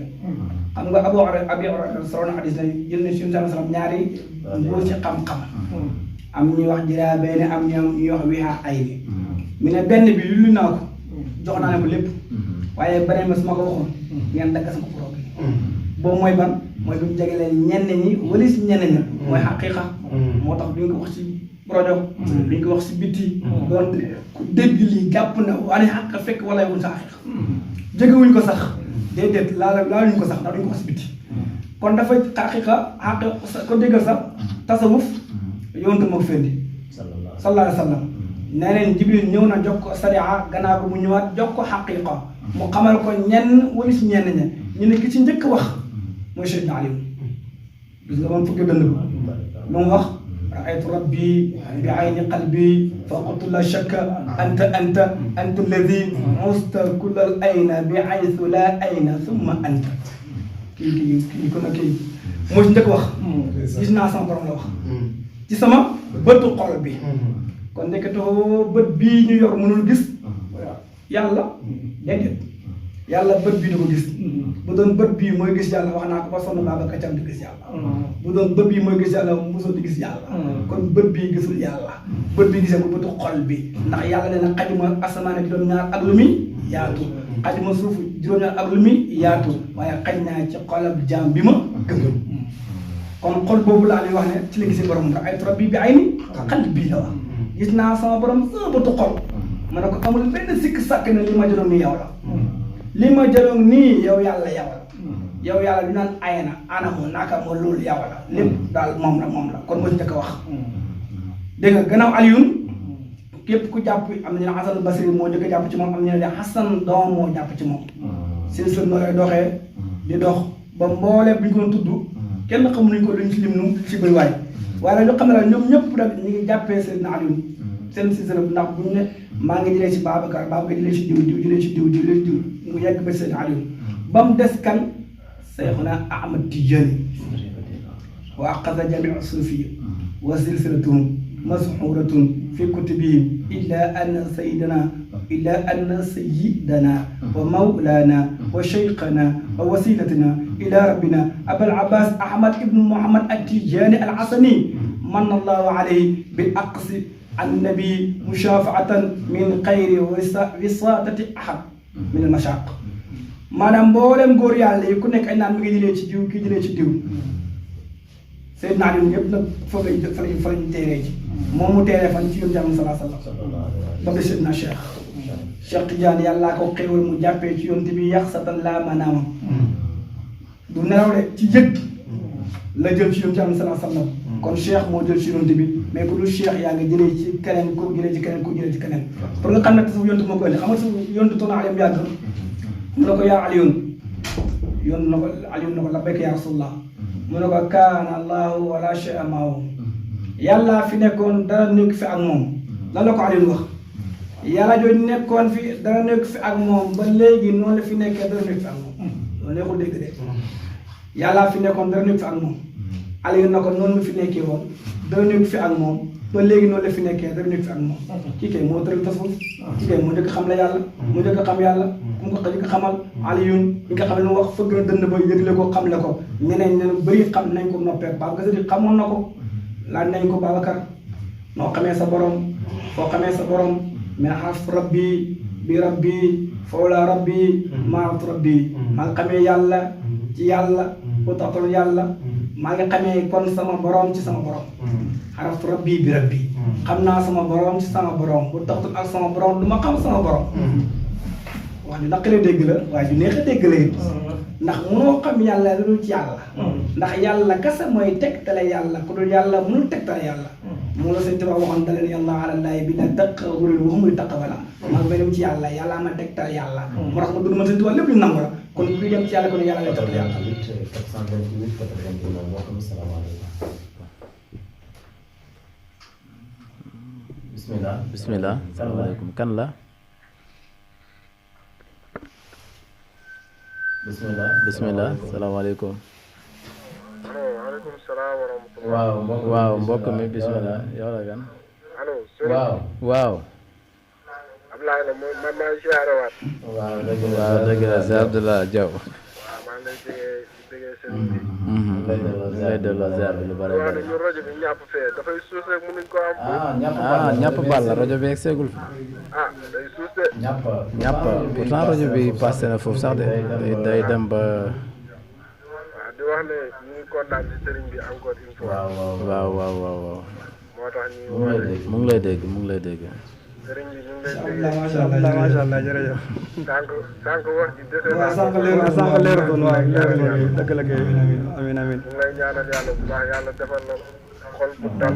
xam nga Abu Hurayra solo na hadis na jël na si sallam ñaari nguur ci xam-xam am ñuy wax jiraabeene am ñuy wax wiha ay ni mu ne benn bi lu naa ko jox naa ne ko lépp waaye beneen bi su ma ko waxoon ngeen dagg sama problème boobu mooy ban mooy bu ñu jegelee ñenn ñi wala si ñenn ñi mooy xaqiqa moo tax duñ ko wax ci rajo duñ ko wax si bitti doon ku dégg lii jàpp na wane xaq fekk wala wuñ sa xaqiqa jegewuñ ko sax déedéet laaluñ ko sax ndax duñ ko wax si bitti kon dafa xaqiqa ko déggal sax tasawuf yonent moo ko fendi sallallahu alayhi wa sallam nee neen Jibril ñëw na jox ko sariya gannaaw ko mu ñëwaat jox ko xaqiqa mu xamal ko ñenn wala si ñenn ña ñu ne ki ci njëkk wax mooy Seydina Ali gis nga moom fukki dënd ba lu mu wax raaytu rabbi bi ayni qalbi fa qultu la shakka anta alladi musta kullal ayna bi aythu la ayna thumma anta kii kon nag kii moo ci njëkk wax gis naa sama borom la wax ci sama bëtu xol bi kon ndeketoo bët bii ñu yor mënul gis yàlla déedéet yàlla bët bii da ko gis bu doon bët bii mooy gis yàlla wax naa ko ba sonn baa ba kaccam di gis yàlla bu doon bët bii mooy gis yàlla mosoo di gis yàlla kon bët bii gisul yàlla bët bii gisee ko bëtu xol bi ndax yàlla nee na xajuma asamaan juróom-ñaar ak lu muy yaatu xajuma suuf juróom-ñaar ak lu muy yaatu waaye xaj naa ci xolab jaam bi ma gëm kon xol boobu laa lay wax ne ci la gisee borom ndax ay trop bi ay ni xal bii la wax gis naa sama borom sama bëtu xol ma ne ko amul benn sikk sàkk ne li ma jëloon nii yow la li ma jëloon nii yow yàlla yow la yow yàlla li naan ay na anamu naka ma loolu yow la lépp daal moom la kon moo ci njëkk a wax dégg nga gannaaw Alioune képp ku jàpp am na ñu ne Hasan Basri moo njëkk a jàpp ci moom am na ñu ne Hasan doom moo jàpp ci moom seen sën nooy doxee di dox ba mboolee bu ñu ko tudd kenn xamu nañu ko luñ ci lim nu ci bëri waay waaye nag ñu xam ne la ñoom ñëpp nag ñu ngi jàppee Seydina Alioune seen si sën ndax bu ñu ne maa ngi jëlee ci Babacar jëlee ci diw jëlee ci diw mu yegg ba Seydina Alioune ba mu des kan Seyxuna Ahmad Tijaani وأخذ جميع الصوفية وسلسلتهم مسحورة في كتبهم إلا أن سيدنا ومولانا وشيخنا ووسيلتنا إلى ربنا أبا العباس أحمد بن محمد التجاني الحسني من الله عليه بالأقص النبي مشافعة من خير وساطة أحد من المشاق maanaam mboolem góor yàlla yi ku nekk ay naan mi ngi jëlee ci diw kii jëlee ci diw Seydina Ali ñëpp nag fa lañ teeree ci moom mu teeree fan ci yoon jàmm sallallahu alayhi wa sallam ba des Seydina Cheikh Tidiane yàllaa ko xéewal mu jàppee ci yoon bi yàq satan laa maanaam du nelaw de ci yëg la jël ci yoon jàmm sallallahu alayhi wa sallam kon Cheikh moo jël ci yoon bi mais ku dul Cheikh yaa ngi jëlee ci keneen ko jëlee ci keneen ko jëlee ci keneen pour nga xam ne tasawuf yontu moo ko indi xam nga tasawuf yontu toona alim yàgg mu ne ko yaa Alioune na ko Alioune na ko labbayka yaa Rasulullah mu ne ko kaana Allahu wala shay'a ma'ahu yàlla fi nekkoon dara nekk fi ak moom lan la ko Alioune wax yàlla jooju nekkoon fi dara nekk fi ak moom ba léegi noonu la fi nekkee dara nekk fi ak moom loolu neexul dégg de yàlla fi nekkoon dara nekk fi ak moom Alioune na ko noonu la fi nekkee woon dara nekk fi ak moom ba léegi noonu la fi nekkee dara nekk fi ak moom kii kay moo tëral tasawuf kii kay moo njëkk xam la yàlla moo njëkk xam yàlla ku mu ko njëkk xamal Alioune li nga xam ne mu wax fëgg na dënn ba yëgle ko xam le ko ñeneen ñeneen bëri xam nañ ko noppee Babacar Sadiq xamoon na ko laaj nañ ko Babacar noo xamee sa borom foo xamee sa borom mais xaraf rabbi bi rabbi fawla rabbi maaratu rabbi maa ngi xamee yàlla ci yàlla bu taxtul yàlla maa ngi xamee kon sama borom ci sama borom xaraftu rabbi bi rabbi xam naa sama borom ci sama borom bu taxtul ak sama borom du ma xam sama borom wax ju naqaree dégg la waaye ju neex a dégg la it ndax mënoo xam yàlla lu dul ci yàlla ndax yàlla kese mooy tegtale yàlla ku dul yàlla mënul tegtale yàlla moo la sëñ Tuubaa waxoon daleen yàlla àlallaahi bi na dëq wurul waxumul taqabala maa ngi dem ci yàlla yàlla ma tegtal yàlla moo tax ma dund man sëñ Tuubaa lépp lu nangu la kon kuy dem ci yàlla kon yàlla lay tegtal yàlla bismillah salaamaaleykum kan la bismillah salaamaaleykum waaleykum salaam wa rahmatulah. waaw mbokk mi bismillah yow la gan allo. waaw Ablaye la mooy man maa ngi siyaare waat. waaw dëgg la c'est Abdoulaye Diaw. waaw maa ngi lay déggee sëriñ bi. lay delloo ziar bi lu bare waaw ne ñun rajo bi ñàpp fee dafay suus rek mënuñ ko am. ñàpp bal la rajo bi egg seegul fi. day suus de. ñàpp pourtant rajo bi passé na foofu sax de day dem ba. waaw di wax ne ñu ngi kontaan ci sëriñ bi encore une fois. waaw. moo tax ñu mu ngi lay dégg sëriñ bi ñu ngi lay déggee. macha allah jërëjëf. sànq wax ji dese waaw sànq leer doon waaw dëgg la kay amiin ñu ngi lay ñaanal yàlla bu baax yàlla defal la xol bu dal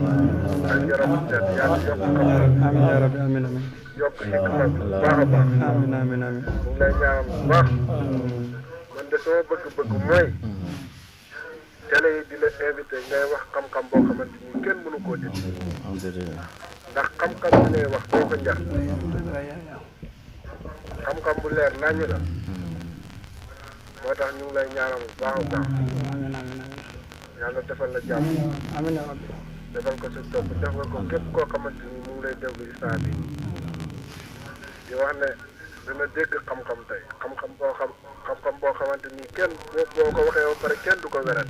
ak yaram bu set yàlla yokk amiin yaa rabbi amiin yokk xikma bu baax a baax. amiin ñu ngi lay ñaanal bu baax. man de sama bëgg-bëgg mooy télé yi di la invité ngay wax xam-xam boo xamante ni kenn mënu koo dindi. ndax xam-xam bi ngay wax doo ko njax xam-xam bu leer nañu la moo tax ñu ngi lay ñaanal bu baax a baax yàlla defal la jàmm defal ko sa topp defal ko képp koo xamante ni mu ngi lay déglu instant bi di wax ne dina dégg xam-xam tey xam-xam boo xamante ni kenn boo ko waxee ba pare kenn du ko wérat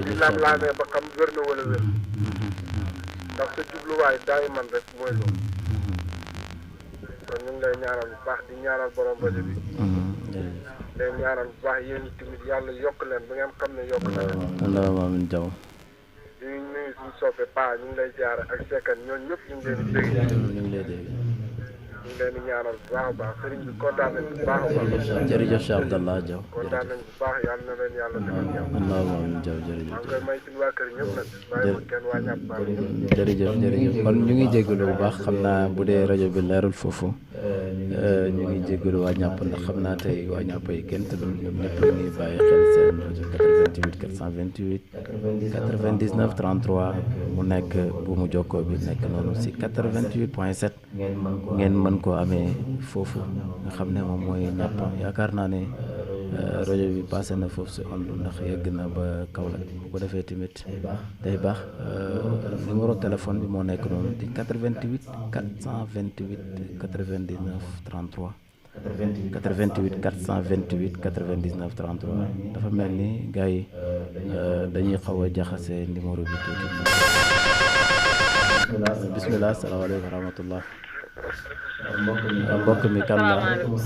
di laam-laamee ba xam wér na wala wér ndax sa jubluwaay daay man rek mooy loolu kon ñu ngi lay ñaanal bu baax di ñaanal borom rajo bi day ñaanal bu baax yéen tamit yàlla yokk leen ba ngeen xam ne yokk na leen amiin Diaw di nuyu suñu soppe Pa ñu ngi lay ziare ak Sekkan ñooñu ñëpp ñu ngi leen di dégg ñu ngi lay dégg ñu ngi leen di ñaanal bu baax a baax sëriñ bi kontaan nañ bu baax a baax jërëjëf Cheikh Abdallah Diaw kontaan nañ bu baax yàlla na leen yàlla defal jàmm allahumma amiin Diaw maa ngi jërëjëf koy may suñu waa kër ñëpp nag bàyyi ma kenn waa ñàpp baax jërëjëf kon ñu ngi jégalu bu baax xam naa bu dee rajo bi leerul foofu ñu ngi jégalu waa ñàpp ndax xam naa tey waa ñàpp yi kenn tëddul ñoom ñëpp ñu ngi bàyyi xel seen rajo 88 428 99 33 mu nekk bu mu jokkoo bi nekk noonu si 88.7 ngeen mën koo amee foofu nga xam ne moom mooy ñàpp yaakaar naa ne rajo bi passé na foofu si onde ndax yegg na ba Kaolack bu ko defee tamit day baax numéro téléphone bi moo nekk noonu di 88 428 99 33 88 428 99 33 dafa mel ni gars yi dañuy xaw a jaxase numéro bi tuuti. bismillah asalaamaaleykum wa rahmatullah. mbokk mi kan la.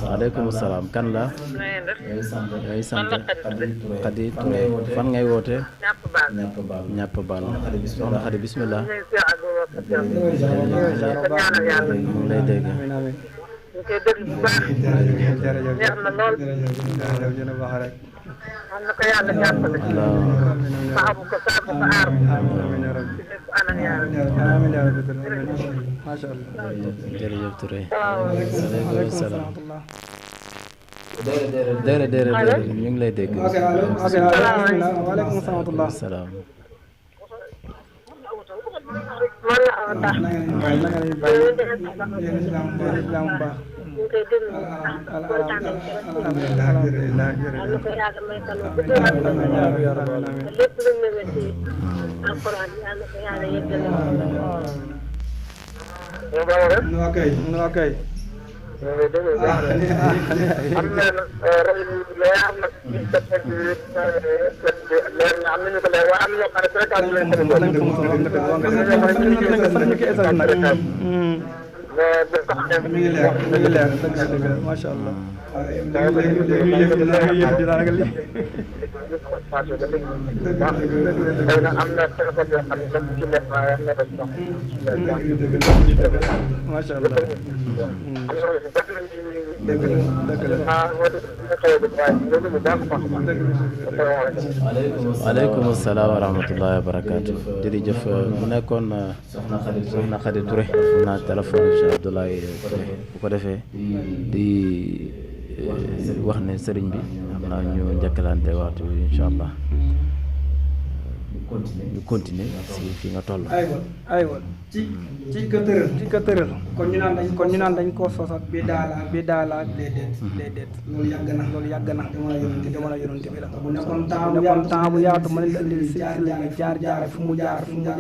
waaleykum salaam kan la. yooyu sant Khady Touré fan ngay wootee. ñàpp baal soxna Khady bismillah. mu ngi lay dégg. ñu koy déglu bu baax neex na lool am na ko yàlla jàppale saxabu ko saxabu ko aar ci lépp anam yàlla macha allah jërëjëf Touré waaleykum salaam déedéet ñu ngi lay dégg. waaleykum salaam salaam. man la awa tax ñu koy déglu bu baax kontaan nañ ci ko yàgg may kan lépp lu ñu wétti alquran yàlla ko yàlla yeggale ok am na rajo bi am na am nañu ko léegi waaye am na ñoo xam ne fréquence bi lañ ko macha allah macha allah waaleykum salaam wa rahmatullahi wa barakaatu. jërëjëf mu nekkoon soxna Khady Touré naa téléphone Cheikh Abdoulaye Touré bu ko defee di wax ne sëriñ bi xam naa ñu njëkkalante waxtu bi incha allah ñu continuer si fi nga toll. aywa ci ka tëral kon ñu naan dañ koo sosat bi daala déedéet loolu yàgg na jamono yonent bi la bu nekkoon temps bu yaatu mën la indil si jaar fu mu jaar ba ñu ñëw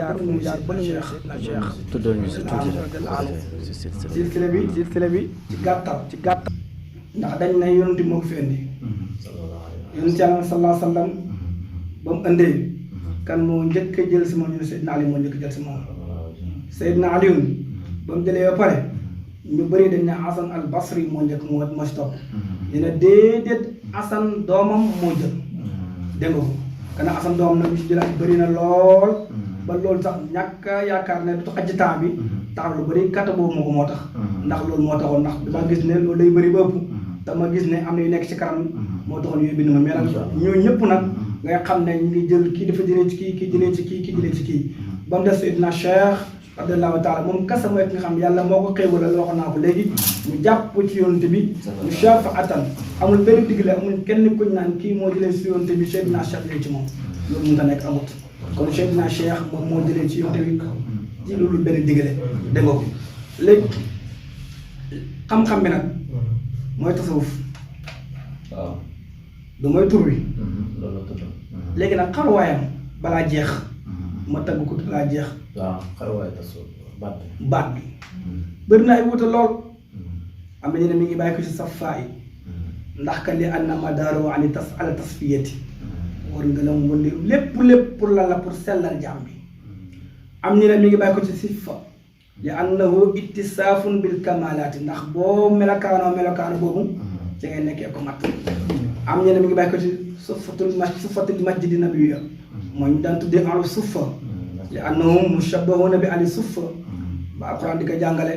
na Cheikh tuddal ñu si tuuti silsile bi ci gàttal ndax dañ ne yonent bi moo ko fi indi yonent yàlla sallallahu alayhi wa sallam ba mu indee kan moo njëkk a jël si moom ñu ne Seydina Ali moo njëkk a jël si moom Seydina Aliou ba mu jëlee ba pare ñu bëri dañ ne Hasan al Basri moo njëkk moo si topp ñu ne déedéet Hasan doomam moo jël dégg nga ko kana Hasan doomam nag ñu si jëlaat bëri na lool ba loolu sax ñàkk yaakaar ne du xaj temps bi tax lu bëri kàtta boobu moo tax ndax loolu moo taxoon ndax dama gis ne loolu day bëri ba ëpp dama gis ne am na yu nekk ci kanam moo taxoon yooyu bind ma mais nag ñooñu ñëpp nag nga xam ne ñu ngi jël kii dafa jëlee ci kii jëlee ci kii ba mu def Seydina Cheikh radiyallahu taala moom kasa mooy ki nga xam yàlla moo ko xéewalal waxoon naa ko léegi ñu jàpp ci yonent bi mu shafaatan amul benn digle amul kenn kuñ naan kii moo jëlee ci yonent bi Seydina Cheikh jëlee ci moom loolu mënut a nekk amut kon Seydina Cheikh moom moo jëlee ci yonent bi ci loolu benn digle dégg nga ko léegi xam-xam bi nag mooy tasawuf waaw du mooy tur bi loolu tudd léegi nag xarwaayam balaa jeex ma tagg ko balaa jeex waaw xarwaay tasu baat bi bëri na ay wuute lool am na ñu ne mi ngi bàyyi ko ci safaay ndax ka li anna madaaro ani ala tasfiyati war nga la mu wënde lépp pour lan la pour sellal jaam bi am ñu ne mi ngi bàyyi ko ci sifa li annahu ittisaafun bil kamalaati ndax boo melokaano boobu ci ngay nekkee ko mat am ñu ne mi ngi bàyyi ko ci sufatul masjidi nabiyya mooy ñu daan tuddee alu sufa li annahum mushabbahuna bi ali sufa ba alquran di ko jàngale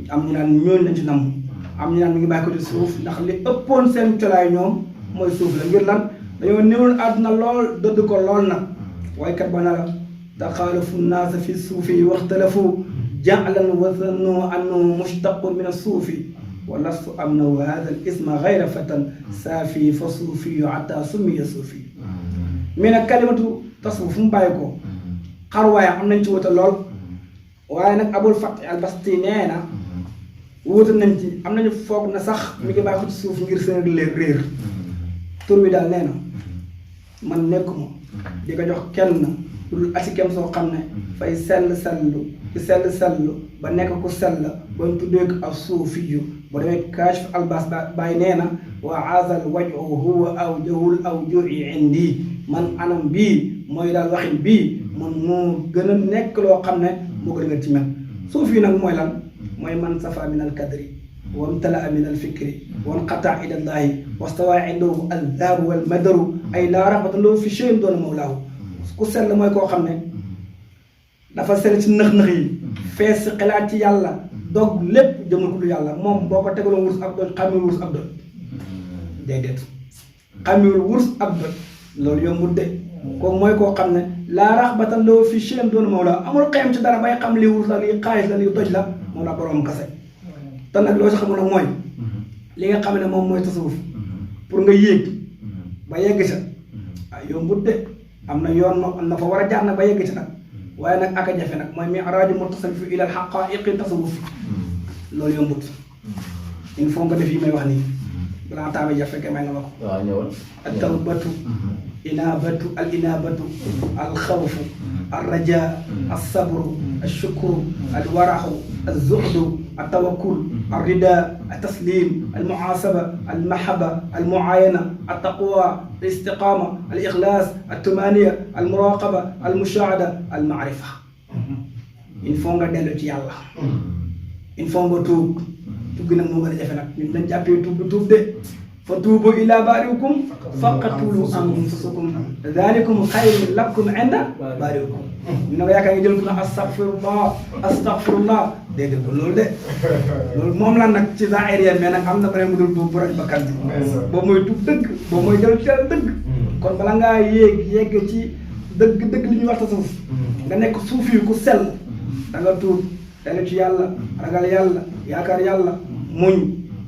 am ñu naan ñooñu lañ ci namm am ñu naan mi ngi bàyyi ko ci suuf ndax li ëppoon seen colaay ñoom mooy suuf la ngir lan dañoo néewul àdduna lool dëdd ko lool nag waykat ba na la taxaalafu naasa fi suufi waxtalafu ja'lan wa zannu annahu mushtaqun min as-suufi wa lastu amnahu hadha al-isma ghayra fatan saafi fa suufi hatta summiya suufi mais nag kalimatu tasawuf fu mu bàyyi ko xarwaayam am nañ ci wuute lool waaye nag Abul Fath al-Basti nee na wuute nañ ci am nañu foog na sax mi ngi bàyyi ko ci suuf ngir seen réer tur wi daal nee na man nekkuma di ko jox kenn lu asikem soo xam ne fay sell sellu ba nekk ku sell ba ñu tuddee ko ak suufiyu bu demee Kaashif Albas Baay nee na wa azal wajhu huwa awjahul awjuhi indi man anam bii mooy daal waxin bii man moo gën a nekk loo xam ne moo gën a ci mel suufi nag mooy lan mooy man safa min al kadri wamtala min al fikri wanqata ila llahi wastawa indahu al dhaabu wal madaru ay laa raxbata lahu fi shay'in doona mawlaahu ku sell mooy koo xam ne dafa sell ci nëx-nëx yi fees xalaat ci yàlla dog lépp jëmal ko lu yàlla moom boo ko tegaloon wurus ab doj xàmmewul wurus ab doj déedéet xàmmewul wurus ab doj loolu yombul de kooku mooy koo xam ne laa raxbata lahu fi shay'in doona mawlaahu amul xeem ci dara bay xam lii wurus la lii xaalis la lii doj la moom la boroom kase te nag loo si xamul nag mooy li nga xam ne moom mooy tasawuf pour nga yéeg ba yegg sa ah yombut de am na yoon am na fa war a jaar nag ba yegg sa nag waaye nag ak a jafe nag mooy mi'raaju mutasawwif ila al-haqaa'iqi tasawuf loolu yombut il faut nga def yi may wax nii balaa temps bi jafe fekkee may nga ma ko. waaw ñëwal. at-tawbatu inaabatu al-inaabatu al-xawfu al-rajaa as-sabru al-shukru al-waraxu az-zuhdu التوكل الرداء التسليم المحاسبة المحبة المعاينة التقوى الاستقامة الإخلاص التمانية المراقبة المشاهدة المعرفة il faut nga dellu ci yàlla il faut nga tuub tuub nag moo gën a jafe nag ñun dañ jàppee tuub de fa tuubu ila baarikum faqtulu anfusakum dalikum xayrun lakum inda baarikum ñu ne nga yaakaar nga jël ko na astaghfirullah dégg ko loolu de loolu moom la nag ci saa aérien mais nag am na beneen mu dul tuub bu raj bakkan bi boobu mooy tuub dëgg boobu mooy dellu ci yàlla dëgg kon bala ngaa yegg ci dëgg li ñuy wax tasawuf nga nekk suufi ku sell da nga tuub dellu ci yàlla ragal yàlla yaakaar yàlla muñ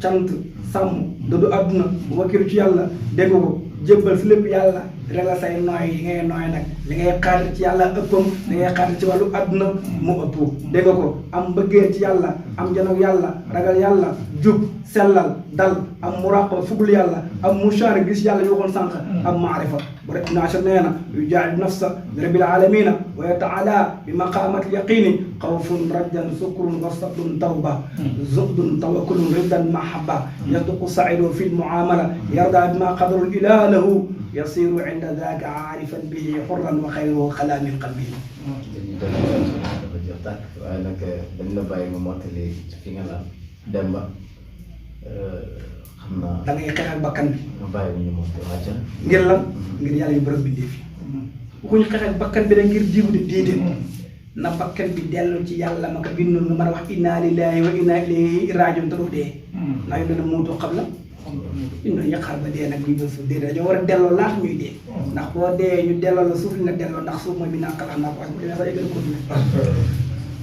cant sàmm dëddu àdduna bu wakkilu ci yàlla dégg ko jébbal si lépp yàlla rela say nooy yi ngay nooy nag li ngay xaatir ci yàlla ëppam li ngay xaatir ci wàllu àdduna mu ëpp dégg ko am mbëggeel ci yàlla am janoog yàlla ragal yàlla jub sellal dal am muraqaba fugul yàlla am mushaara gis yàlla yu waxoon sànq am maarifa bu rek naasir nee na yujaahid nafsa bi rabbil alamina wa yataala bi maqaamati yaqini xawfun rajjan sukrun wa sabrun tawba zuhdun tawakkulun riddan mahabba yasduqu saidu fi lmuamala yarda bima qadaru ilah lahu yasiru inda daka aarifan bihi xurran wa xayruhu xalaa min qalbihi dañuy dafa jeex tàkk waaye nag dañ la bàyyi nga mottali ci fi nga laal dem ba xam naa da ngay xeex ak bakkan bi nga bàyyi ñu mottali wàcca ngir lan ngir yàlla yu bërëb bindee fi waxuñu xeex ak bakkan bi rek ngir jiwu di déedéet na bakkan bi dellu ci yàlla ma ko bindu nga mën a wax inna lillahi wa inna ilayhi raajiun te doo dee naa yu dana muutu xam la ñu ne yaqaar ba dee nag ñu ba suuf déedéet dañoo war a delloo laata ñuy dee ndax boo dee ñu delloo la suuf li nga delloo ndax suuf mooy bi naa xalaat naa ko wax bu demee sax yëgal ko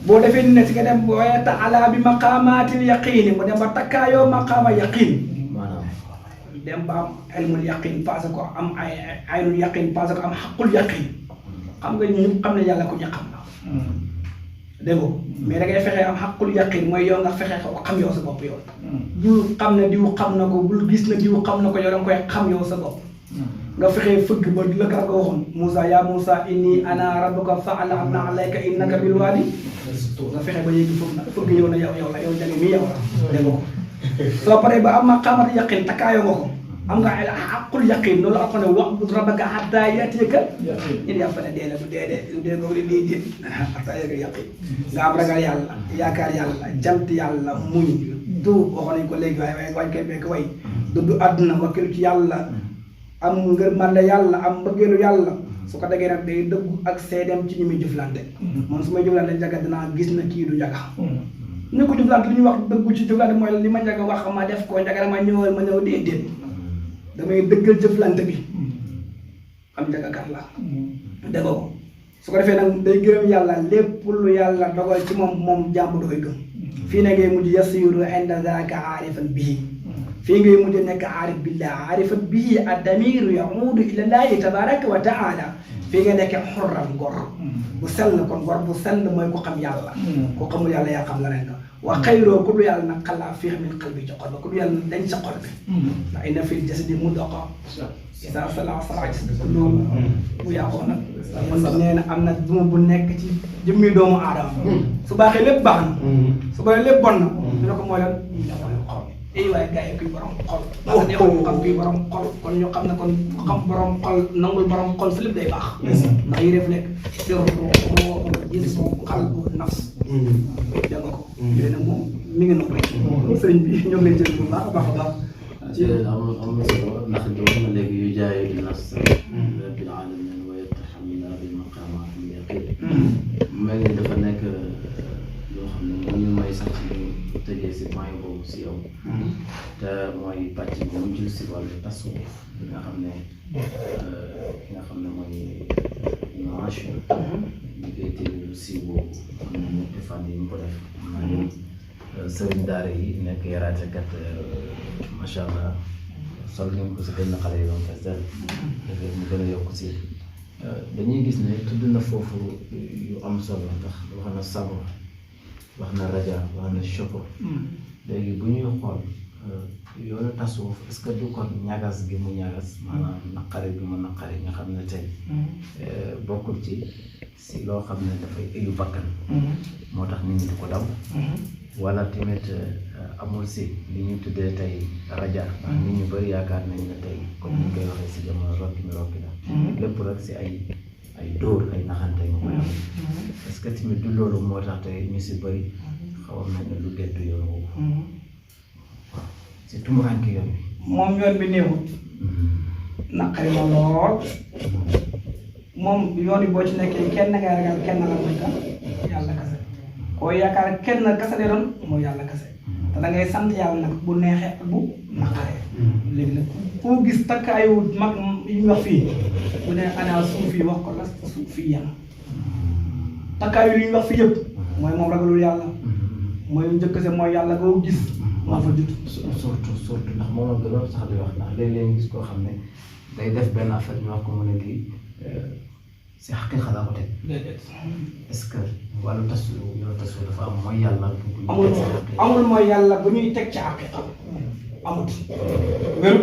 boo defee ni ne si nga dem wa ta'ala bi maqaamaatil yaqiini mu dem ba takkaayoo maqaama yaqiin maanaam dem ba am ilmul yaqiin passé ko am ay aynul yaqiin passé ko am xaqul yaqiin xam nga ñu xam ne yàlla ko ñu xam la dégg nga mais da ngay fexe am xaqul yaqin mooy yow nga fexe ko xam yow sa bopp yow. bul xam ne diw xam na ko bul gis na diw xam na ko yow da nga koy xam yow sa bopp. nga fexe fëgg ba la gar nga waxoon Moussa yaa Moussa inni ana rabbuka fa'lam alayka innaka bil waadi nga fexe ba yéegi foofu nag fëgg yow na yow la yow jage mi yow la dégg nga ko soo paree ba am maqaamat yaqin takkaayoo nga ko am nga ay xaqul yaqin loolu ak ne wa'bud rabbaka hattaa ya'tiyaka in yaa fa ne dee la du dee boobu di dee hattaa ya'tiyaka yaqin nga am ragal yàlla yaakaar yàlla jant yàlla muñ du waxoon nañ ko léegi waaye wañ koy bekk way du àdduna wakkilu ci yàlla am ngërmande yàlla am mbëggeelu yàlla su ko degee nag day dëggu ak seedeem ci ñu muy jëflante man su may jëflante njaga dinaa gis na kii du njaga ñu ko jëflante li ñuy wax dëggu ci jëflante mooy li ma njaga wax ma def ko njaga dama ñëwal ma ñëw déedéet damay dëggal jëflante bi xam njaga kat la dégg ko su ko defee nag day gërëm yàlla lépp lu yàlla dogal ci moom jàmbu da koy gëm fii ne ngay mujj yasiru inda zaka aarifan bihi fii ngay mujj nekk aarif billah aarifan bihi ad-damiru yaudu ila llahi tabaraka wa taala fii nga nekkee xorran gor bu sell kon gor bu sell mooy ku xam yàlla ku xamul yàlla yaa xam la ren wa xayroo ku du yàlla nag xalaa fiix min xal bi ci xol ba ku du yàlla dañ sa xol bi ndax inna fil jasadi mudqa isa sala jasadi loolu bu yàqoo nag man nee na am na duma bu nekk ci jëmmi doomu aadama su baaxee lépp baax na su baaxee lépp bon na ñu ne ko mooy lan ñu ne mooy xol waaye gars yi kuy borom xol parce que neexul ñu xam kuy borom xol kon ñu xam ne kon ku xam borom xol nangul borom xol si lépp day baax ndax yi def nekk sirru jismu qalbu nafs dégg nga ko yooyu nag moom mi ngi noonu rek sëriñ bi ñoo ngi lay jël bu baax a baax a baax ci am na solo ndax wax na léegi yu jaay bi nas rabbil alamin wa yattahamina bil maqamat al yaqin mel ni dafa nekk loo xam ne moo ñu may sax ñu tëjee si point boobu si yow te mooy pàcc bi mu jël si wàllu tasawuf bi nga xam ne ki nga xam ne mooy image liggéey te lu si boobu am na ñetti fan yi ñu ko def naa ni sëriñ daara yi nekk yaraatekat macha allah sol ngeen ko si benn xale yi doon fes del dafay mu gën a yokk si dañuy gis ne tudd na foofu yu am solo ndax wax na sago wax na raja wax na shukr léegi bu ñuy xool yoonu tasawuf est-ce que du kon ñagas gi mu ñagas maanaam naqari gi mu naqari nga xam ne tey bokkul ci si loo xam ne dafay ëyu bakkan moo tax nit ñi di ko daw wala tamit amul si li ñu tuddee tey raja ndax nit ñu bëri yaakaar nañ ne tey comme ni ñu koy waxee si jamono rokki mi rokki la lépp rek si ay dóor ay naxante nga koy am est-ce que tamit du loolu moo tax tey ñu si bëri xawam nañ ne lu gettu yoon woowu waaw si tumuranke yoon bi moom yoon bi néewut naqari ma lool moom yoon bi boo ci nekkee kenn ngay ragal kenn la mooy kan yàlla kase koo yaakaar kenn kase lay doon mooy yàlla kase te da ngay sant yàlla nag bu neexee ak bu naqaree léegi nag koo gis takkaayu mag yi wax fii bu ne ana suuf yi wax ko la suuf fii yam takkaayu li ñu wax fii yëpp mooy moom ragalul yàlla mooy njëkk se mooy yàlla koo gis maa fa jut surtout ndax moom a gënoon sax di wax ndax léeg-léeg gis koo xam ne day def benn affaire ñu wax ko mu ne lii si xaqiiqa la ko teg est-ce que wàllu tasu yow tasu dafa am mooy yàlla amul mooy yàlla bu ñuy teg ci xaqiiqa amut wéru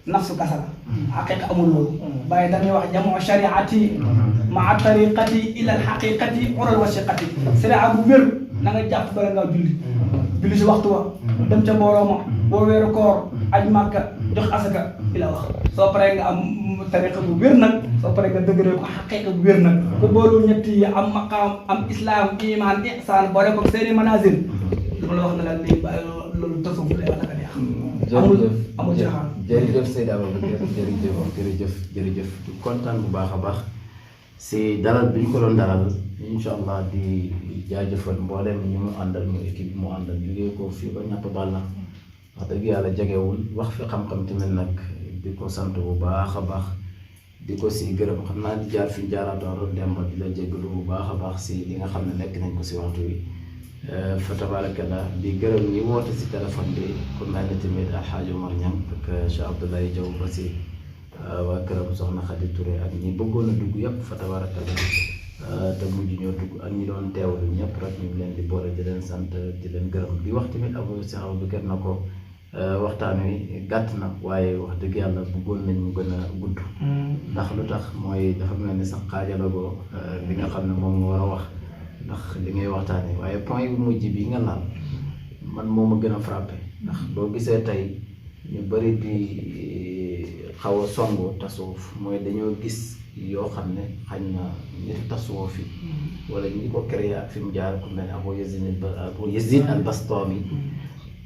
nafsu kasa la xaqiiqa amul loolu bàyyi dañuy wax jamoo shariati maa tariqati ila alxaqiqati ural wasiqati sharia bu wér na nga jàpp bala ngaa julli si waxtu wa dem ca mbooloo ma boo weeru koor aj màkka jox asaka bi la wax soo paree nga am tariqa bu wér nag soo paree nga dëgëree ko xaqiiqa bu wér nag bu boolu ñett yi am maqaam am islam iman ihsaan boole ko seeni manazil lu la wax na la léegi bàyyi loolu tasawuf lay wax naka neex amul ci xam jërëjëf Seydi Ababacar jërëjëf di kontaan bu baax a baax si dalal bi ñu ko doon dalal incha allah di jaajëfal mboolem ñi mu àndal mu équipe bi mu àndal jógee ko fii ba ñàpp bàll na wax dëgg yàlla jegewul wax fi xam-xam tamit nag di ko sant bu baax a baax di ko si gërëm xam naa di jaar fi jaaraatoon demba di la jéggalu bu baax a baax si li nga xam ne nekk nañ ko si waxtu wi fa tabarakallah di gërëm ñi woote si téléphone bi ku mel ni tamit Alxaaji Omar Ñang ak Cheikh Abdoulaye Diaw ba si waa këram soxna Khady Touré ak ñi bëggoon a dugg yëpp fa tabarakallah te mujj ñoo dugg ak ñi doon teewlu ñëpp rek ñu ngi leen di boole di leen sant di leen gërëm di wax tamit Abou Cheikh Aboubacar na ko waxtaan wi gàtt na waaye wax dëgg yàlla bëggoon nañ mu gën a gudd ndax lu tax mooy dafa mel ni sax xaajalagoo li nga xam ne moom nga war a wax ndax li ngay waxtaanee waaye point yu mujj bi nga laal man moo ma gën a frappé ndax boo gisee tey ñu bëri di xaw a songu tasawuf mooy dañoo gis yoo xam ne xañ na ñetti tasawuf yi wala ñi ko créé ak fi mu jaar ku mel ne Abu Yazid al-Bastami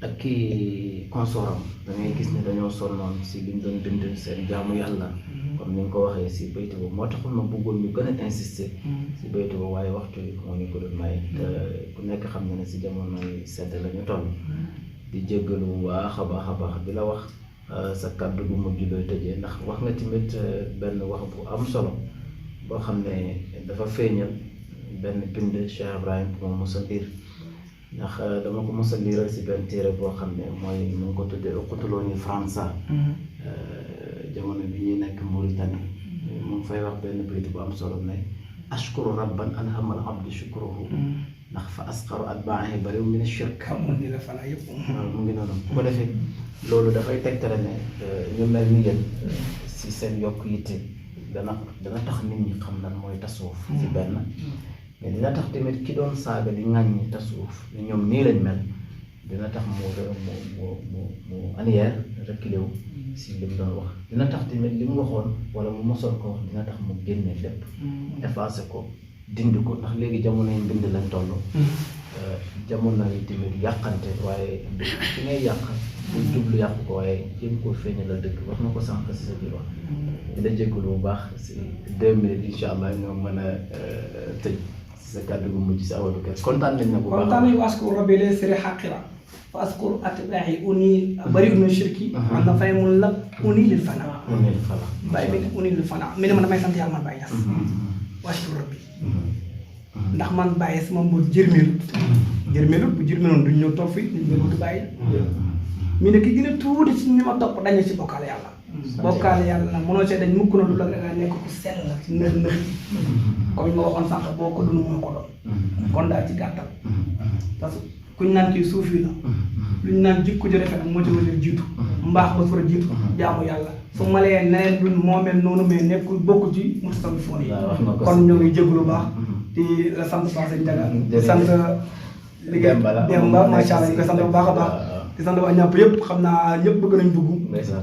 ak kii consoram da ngay gis ne dañoo sonnoon si liñ doon bind seen jaamu yàlla comme ni nga ko waxee si baytu boobu moo taxoon ma bëggoon ñu gën a insister si baytu boobu waaye waxtu yi moo ñu ko doon may te ku nekk xam na ne si jamonoy sedd la ñu toll di jéggalu bu baax a baax di la wax sa kàddu gu mujj looy tëjee ndax wax nga tamit benn wax bu am solo boo xam ne dafa feeñal benn bind Cheikh Ibrahim bu ma mos a liir ndax dama ko mos a liiral si benn téere boo xam ne mooy mu ngi ko tuddee Uqtuluuni Fransa jamono bi ñuy nekk Mauritanie mu ngi fay wax benn bayt bu am solo ne ashkuru rabban alhamal abdu shukruhu ndax fa asqaru atbaahi bariw min ashirk xamoon ni la fana yëpp waaw mu ngi noonu bu ko defee loolu dafay tegtale ne ñu mel ni yéen si seen yokk yitte dana tax nit ñi xam lan mooy tasawuf si benn mais dina tax tamit ki doon saaga di ŋàññi tasawuf ne ñoom nii lañ mel dina tax mu anière reculé wu si li mu doon wax dina tax tamit li mu waxoon wala mu mosoon ko wax dina tax mu génne lépp effacé ko dindi ko ndax léegi jamono yi mbind lañ toll jamono yi tamit yàqante waaye fi ngay yàq bu jublu yàq ko waaye jéem koo feeñalal dëgg wax na ko sànq si sa biir wax dina jégalu bu baax si 2 minutes incha allah ñoo mën a tëj si sa kàddu gu mujj si Awadou Keita kontaan nañ na bu baax kontaan nañu askur rabbi lay siri xaqira fa askur atbaahi uni bari unu shirki man na fay mun la uni lil fana bàyyi bi ne uni lil fana mi ne ma damay sant yàlla man bàyyi yas waskur rabbi ndax man bàyyi sama mbóot jërmeelut bu jërmeeloon duñ ñëw toog fii duñ ñëw di bàyyi mi ne ki gën a tuuti ci ñi ma topp dañu ci bokkaale yàlla bokkaale yàlla nag mënoo see dañ mukk na lu la nga nekk ku sell la ci nër comme ma waxoon sànq boo ko dund moo ko doon kon daal ci gàttal parce que kuñ naan kii suufi la luñ naan jikko ji rafet moo ci war a jiitu mbaax ba su war a jiitu jaamu yàlla su ma lee neneen luñ moo mel noonu mais nekkul bokk ci mu tasaw foon yi kon ñoo ngi jégalu baax di la sant baax sëñ Daga di sant liggéey Demba macha allah ñu koy sant bu baax a baax di sant waa ñàpp yëpp xam naa ñëpp bëgg nañ dugg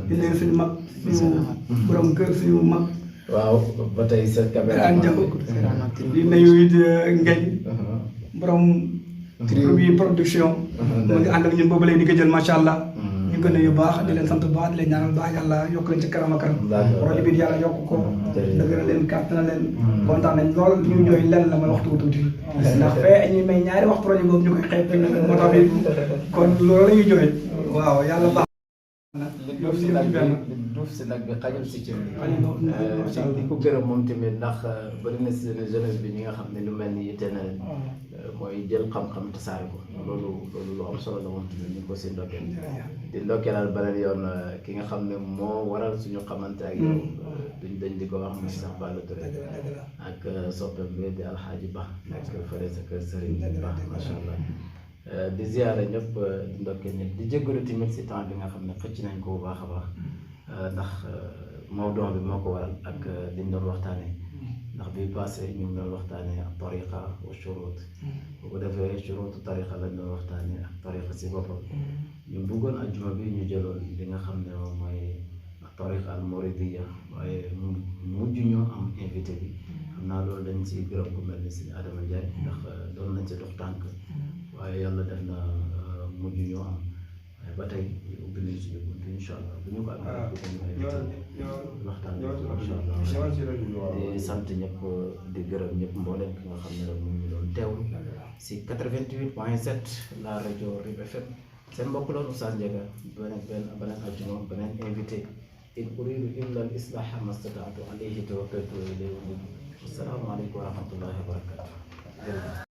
di leen suñu mag suñu borom kër suñu mag waaw ba tey sa caméra ak njaboot di nuyu it Ngañ borom bi production mu ngi ànd ak ñun boobu lay di ko jël macha allah ñu gën a yu baax di leen sant bu baax di leen ñaanal baax yàlla yokk leen ci kanam a kanam rajo bi yàlla yokk ko dëgëral leen kàttan na leen kontaan nañ lool ñu ñooy lenn la may waxtu wu tuuti ndax fee ñu may ñaari wax projet boobu ñu koy xeeb moo tax it kon loolu la ñuy joxe waaw yàlla baax li duuf si nag bi xajul si cër di ko gërëm moom tamit ndax bëri na si jeunesse bi ñi nga xam ne lu mel ni yitte na leen mooy jël xam-xam tasaare ko loolu lu am solo la moom tamit ñu ngi ko si ndokkeel di ndokkeelal beneen yoon ki nga xam ne moo waral suñu xamante ak yow duñ dañ di ko wax mu sax Balla Touré ak soppem bi di Alxaaji Ba nekk fële sa kër Sëriñ Ba macha allah di ziare ñëpp di ndokkee ñëpp di jégalu tamit si temps bi nga xam ne xëcc nañ ko bu baax a baax ndax mawduu bi moo ko waral ak liñ doon waxtaanee ndax bi passé ñu ngi doon waxtaanee ak tariqa wa shurut bu ko defee shurutu tariqa lañ doon waxtaanee ak tariqa si boppam ñu bëggoon ajjuma bi ñu jëloon li nga xam ne moom mooy tariqa al muridiya waaye mujj ñoo am invité bi xam naa loolu dañ si gërëm ku mel ni si Adama Ndiaye ndax doon nañ si dox tànk waaye yàlla def na mujj ñoo am waaye ba tey ubbi nañ suñu bunt incha allah bu ñu ko amee waxtaan incha allah di sant ñëpp di gërëm ñëpp mboolem ki nga xam ne rek mu ngi doon teewlu si 88.7 la rajo RIP FM seen mbokk loolu Oustaz Ndiaga beneen àjjuma beneen invité in uridu illa al islaha ma stataatu alayhi tawakkaltu wa ilayhi unib assalaamu aleykum wa rahmatullahi wa barakatuh